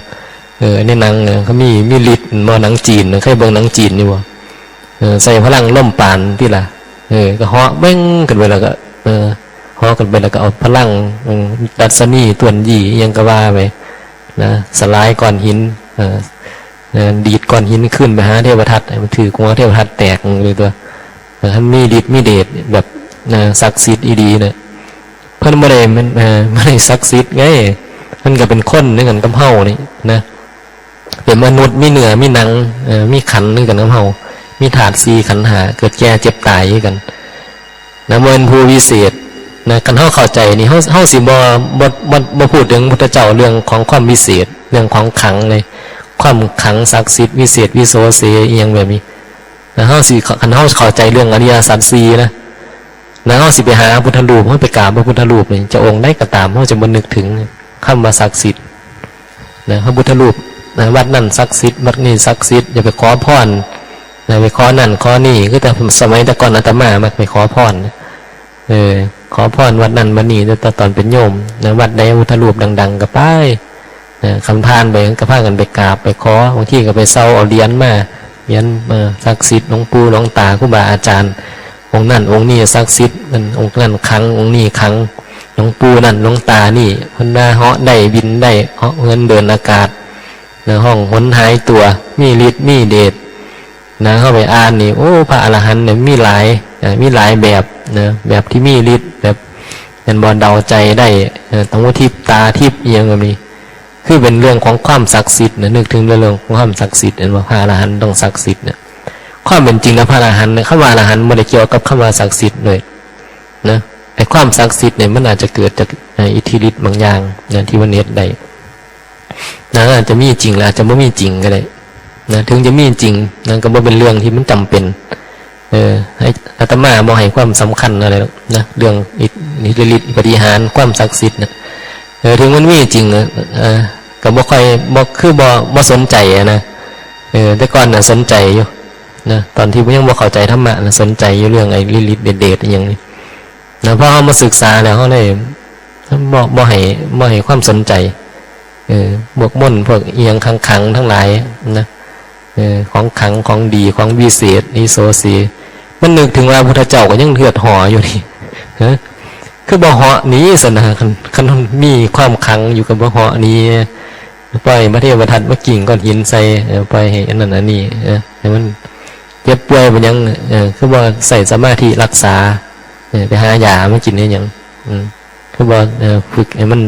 เออ ในหนังเนี่ย เขามี มีฤทธิ์ เห็นบ่ หนังจีนน่ะ เคยเบิ่งหนังจีนอยู่บ่ เออ ใส่พลังลมปานติล่ะ เออ ก็เหาะเบ้งขึ้นไปแล้วก็ เออ เหาะขึ้นไปแล้วก็เอาพลัง อืม ดัชนี ตวนยี อิหยังก็ว่าไป นะ สลายก้อนหิน เออ เออ ดีดก้อนหินขึ้นไปหาเทวทัต ให้มันถืกหัวเทวทัตแตกเลยตัว เออ มันมีฤทธิ์มีเดชแบบ นะ ศักดิ์สิทธิ์อีหลีนะ เพิ่นบ่ได้มัน เออ บ่ได้ศักดิ์สิทธิ์ไง เพิ่นก็เป็นคนเหมือนกันกับเฮานี่นะ เป็นมนุษย์ มีเนื้อ มีหนัง เออ มีขันธ์คือกันกับเฮา มีธาตุสี่ขันธ์ห้า เกิดแก่เจ็บตายคือกัน นะ บ่แม่นผู้วิเศษ นะ คันเฮาเข้าใจนี่ เฮา เฮาสิบ่ บ่ บ่ บ่พูดถึงพุทธเจ้าเรื่องของความวิเศษ เรื่องของขลังเลย ความขลังศักดิ์สิทธิ์ วิเศษวิโสเส อิหยังแบบนี้ นะ เฮาสิ คันเฮาเข้าใจเรื่องอริยสัจสี่นะ นะ เฮาสิไปหาพุทธรูป เฮาไปกราบพระพุทธรูปนี่ จะองค์ใดก็ตาม เฮาจะบ่นึกถึงคำว่าศักดิ์สิทธิ์ นะ พระพุทธรูป นะ วัดนั่นศักดิ์สิทธิ์ วัดนี้ศักดิ์สิทธิ์ อย่าไปขอพร นะ ไปขอนั่นขอนี่ คือแต่สมัยแต่ก่อนอาตมามักไปขอพร เออ ขอพรวัดนั้นวัดนี้ แต่ตอนเป็นโยมนะ วัดใดพุทธรูปดังๆ ก็ไปนะ คันผ่านไปก็พากันไปกราบไปขอ บางทีก็ไปเซาเอาเหรียญมา เหรียญเอ่อศักดิ์สิทธิ์ หลวงปู่หลวงตาครูบาอาจารย์ องค์นั้นองค์นี้ศักดิ์สิทธิ์ นั่นองค์นั้นขลัง องค์นี้ขลัง หลวงปู่นั่นหลวงตานี่ เพิ่นว่าเหาะได้บินได้ เหาะเหินเดินอากาศนะ ห้องหนหายตัว มีฤทธิ์มีเดช นะ เข้าไปอ่านนี่ โอ้ พระอรหันต์เนี่ยมีหลายอ่ามีหลายแบบนะ แบบที่มีฤทธิ์ แบบเป็นบ่เดาใจได้เอ่อตาทิพย์ตาทิพย์อหย่างก็มี คือเป็นเรื่องของความศักดิ์สิทธิ์นะ นึกถึงเรื่องของความศักดิ์สิทธิ์ เห็นว่าพระอรหันต์ต้องศักดิ์สิทธิ์เนี่ย ความเป็นจริงแล้วพระอรหันต์เนี่ย คำว่าอรหันต์บ่ได้เกี่ยวกับคำว่าศักดิ์สิทธิ์เลยนะ ไอ้ความศักดิ์สิทธิ์เนี่ยมันอาจจะเกิดจากเอ่ออิทธิฤทธิ์บางอย่างนะ ที่มันเฮ็ดได้นะ อาจจะมีจริง และอาจจะบ่มีจริงก็ได้นะ ถึงจะมีจริงนะ ก็บ่เป็นเรื่องที่มันจำเป็น เออ ให้ อาตมาบ่ให้ความสำคัญอะไรหรอกนะ เรื่องอิทธิฤทธิ์ปาฏิหาริย์ ความศักดิ์สิทธิ์นะ เออ ถึงมันมีจริงอะเออ ก็บ่ค่อย บ่ คือบ่ บ่สนใจอะนะ เออ แต่ก่อนน่ะสนใจอยู่นะ ตอนที่ยังบ่เข้าใจธรรมะนะ สนใจอยู่เรื่องไอ้ฤทธิ์เดชๆอหย่างนี้นะ พอเฮามาศึกษาแล้ว เฮาเลยบ่ บ่ให้ บ่ให้ความสนใจ เออ พวกมนต์ พวกอิหยังขลังๆทั้งหลายนะ เออ ของขลัง ของดี ของวิเศษ อิโสเส มันนึกถึงว่าพุทธเจ้าก็ยังเลือดห่ออยู่นี่ ฮะ คือบ่เหาะหนีซั่นนะ คัน คันมีความขลังอยู่ก็บ่เหาะหนี ปล่อยพระเทวทัตมากิ่งก้อนหินใส่ เออ ปล่อยให้อันนั้นอันนี้ เออ ให้มันเจ็บป่วยเป็นหยัง เออ คือบ่ใส่สมาธิรักษา เออ ไปหายามากินได้หยัง อืม คือบ่ เออ ฝึกให้มัน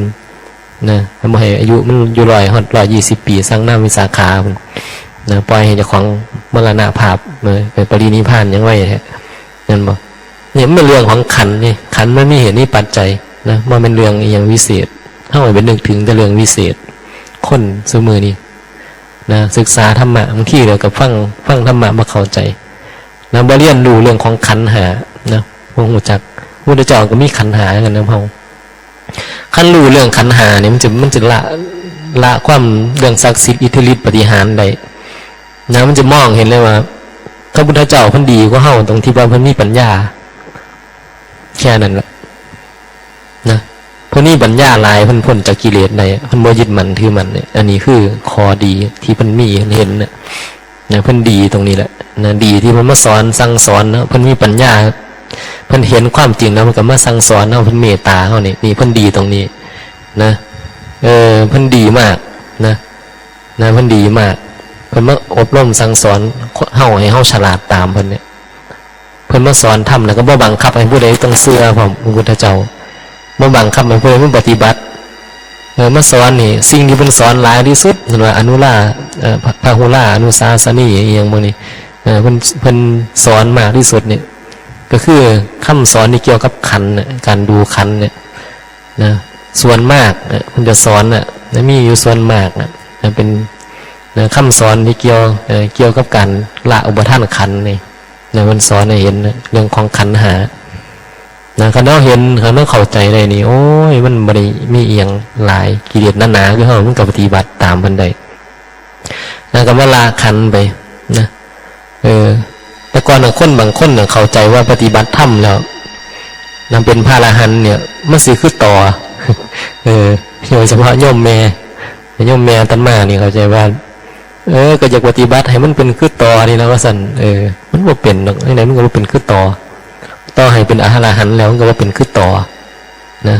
นะ ให้บ่ให้อายุมันอยู่ร้อยฮอดร้อยยี่สิบปี สั่งนามวิสาขาพุ้นนะ ปล่อยให้เจ้าของมรณภาพ เออ ไปปรินิพพานหยังไว้แท้ นั่นบ่ เนี่ยมันเป็นเรื่องของขันธ์นี่ ขันธ์มันมีเหตุมีปัจจัยนะ บ่แม่นเรื่องอิหยังวิเศษ เฮาให้ไปนึกถึงแต่เรื่องวิเศษ คนซุมื้อนี้นะ ศึกษาธรรมะ บางทีเดี๋ยวก็ฟัง ฟังธรรมะบ่เข้าใจนะ บ่เรียนรู้เรื่องของขันธ์ห้านะ บ่ฮู้จัก พระพุทธเจ้าก็มีขันธ์ห้าคือกันนำเฮา คันรู้เรื่องขันธ์ห้านี่มันจะ มันจะละ ละความเรื่องศักดิ์สิทธิ์ อิทธิฤทธิ์ปาฏิหาริย์ได้นะ มันจะมองเห็นเลยว่า พระพุทธเจ้าเพิ่นดีกว่าเฮาตรงที่ว่าเพิ่นมีปัญญา แค่นั้นแหละนะ เพิ่นมีปัญญาหลาย เพิ่นพ้นจากกิเลสได้ เพิ่นบ่ยึดมั่นถือมั่นเนี่ย อันนี้คือข้อดีที่เพิ่นมี เพิ่นเห็นน่ะนะ เพิ่นดีตรงนี้แหละนะ ดีที่เพิ่นมาสอนสั่งสอนเนาะ เพิ่นมีปัญญา เพิ่นเห็นความจริงแล้วเพิ่นก็มาสั่งสอนเนาะ เพิ่นเมตตาเฮานี่ นี่เพิ่นดีตรงนี้นะ เออ เพิ่นดีมากนะ นะ เพิ่นดีมาก เพิ่นมาอบรมสั่งสอนเฮาให้เฮาฉลาดตามเพิ่นเนี่ย เพิ่นมาสอนธรรมแล้วก็บ่บังคับให้ผู้ใดต้องเชื่อพร้อมพระพุทธเจ้า บ่บังคับให้ผู้ใดมาปฏิบัติ เออ มาสอนนี่ สิ่งที่เพิ่นสอนหลายที่สุด เพิ่นว่าอนุรา เอ่อ พะ พะหุรา อนุสาสนี อีหยังพวกนี้ เออ เพิ่น เพิ่นสอนมากที่สุดนี่ ก็คือคำสอนที่เกี่ยวกับขันธ์น่ะ การดูขันธ์เนี่ยนะ ส่วนมากน่ะ เพิ่นจะสอนน่ะ นะ มีอยู่ส่วนมากน่ะ นะ เป็น นะ คำสอนที่เกี่ยว เอ่อ เกี่ยวกับการละอุปาทานขันธ์นี่ นะ เพิ่นสอนให้เห็นนะ เรื่องของขันธ์ห้า นะ คันเฮาเห็น คันเฮาเข้าใจได้นี่ โอ้ย มันบ่ได้มีอีหยังหลาย กิเลสหนาๆ คือเฮา มันก็ปฏิบัติตามเพิ่นได้ นะ ก็มาละขันธ์ไป นะ เออ แต่ก่อนน่ะ คนบางคนน่ะ เข้าใจว่าปฏิบัติธรรมแล้ว นะ เป็นพระอรหันต์เนี่ย มันสิคือต่อ เออ โดยเฉพาะโยมแม่ โยมแม่อาตมานี่เข้าใจว่า เออ ก็อยากปฏิบัติให้มันเป็นคือต่อนี่นะ ว่าซั่น เออ มันบ่เป็นดอก จั่งใดมันก็บ่เป็นคือต่อ ต่อให้เป็นอรหันต์แล้วมันก็บ่เป็นคือต่อ นะ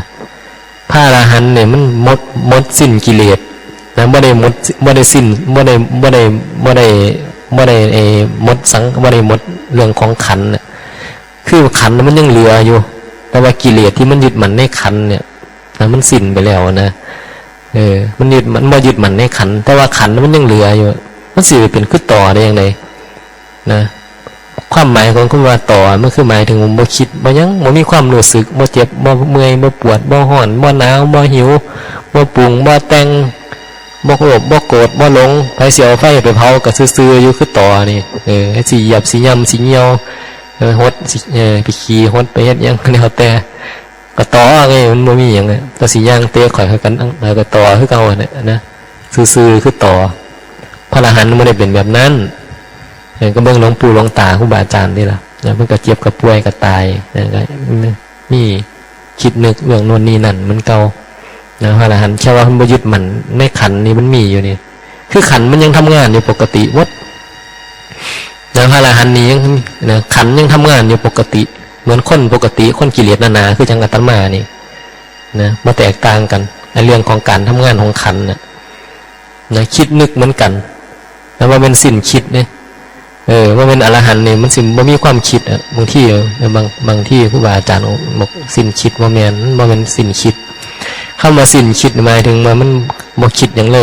พระอรหันต์เนี่ยมันหมด หมดสิ้นกิเลส นะ บ่ได้หมด บ่ได้สิ้น บ่ได้ บ่ได้ บ่ได้ บ่ได้ เอ่อ หมดสัง บ่ได้หมดเรื่องของขันธ์น่ะ คือขันธ์น่ะมันยังเหลืออยู่ แต่ว่ากิเลสที่มันยึดมั่นในขันธ์เนี่ย นะ มันสิ้นไปแล้วนะ เออ มันยึด มันบ่ยึดมั่นในขันธ์ แต่ว่าขันธ์มันยังเหลืออยู่ มันสิไปเป็นคือต่อได้จั่งใด นะ ความหมายของคำว่าต่อ มันคือหมายถึงบ่คิด บ่หยัง บ่มีความรู้สึก บ่เจ็บ บ่เมื่อย บ่ปวด บ่ร้อน บ่หนาว บ่หิว บ่ปรุง บ่แต่ง บ่โลภ บ่โกรธ บ่หลง ไผสิเอาไฟไปเผาก็ซื่อๆอยู่คือต่อนี่ เออ ไผสิเหยียบ สิย่ำ สิเหยี่ยว เออ หด สิ เออ ไปขี้ หด ไปเฮ็ดหยังก็แล้วแต่ ก็ต่อไง มันบ่มีหยังอะ ก็สิย่างเตะข่อยคือกัน เออ ก็ต่อคือเก่าอะนะ นะ ซื่อๆคือต่อ พระอรหันต์บ่ได้เป็นแบบนั้น เออ ก็เบิ่งหลวงปู่หลวงตาครูบาอาจารย์นี่ล่ะ นะ เพิ่นก็เจ็บก็ป่วยก็ตาย นะ ก็มี คิดนึกเรื่องโน่นนี่นั่นเหมือนเก่านะ พระอรหันต์แค่ว่ามันบ่ยึดมั่นในขันธ์นี่มันมีอยู่นี่ คือขันธ์มันยังทำงานอยู่ปกติหมดนะ พระอรหันต์นี่ยังนะ ขันธ์ยังทำงานอยู่ปกติ เหมือนคนปกติ คนกิเลสหนาๆ คือจังอาตมานี่นะ บ่แตกต่างกัน ในเรื่องของการทำงานของขันธ์น่ะนะ คิดนึกเหมือนกัน แต่ว่าเป็นสิ้นคิดเนี่ย เออ ว่าเป็นอรหันต์เนี่ย มันสิบ่มีความคิดอ่ะ บางทีเออบางบางที่ครูบาอาจารย์บอกสิ้นคิด บ่แม่น มันบ่แม่นสิ้นคิด คำว่าสิ้นคิดหมายถึงว่ามันบ่คิดหยังเลย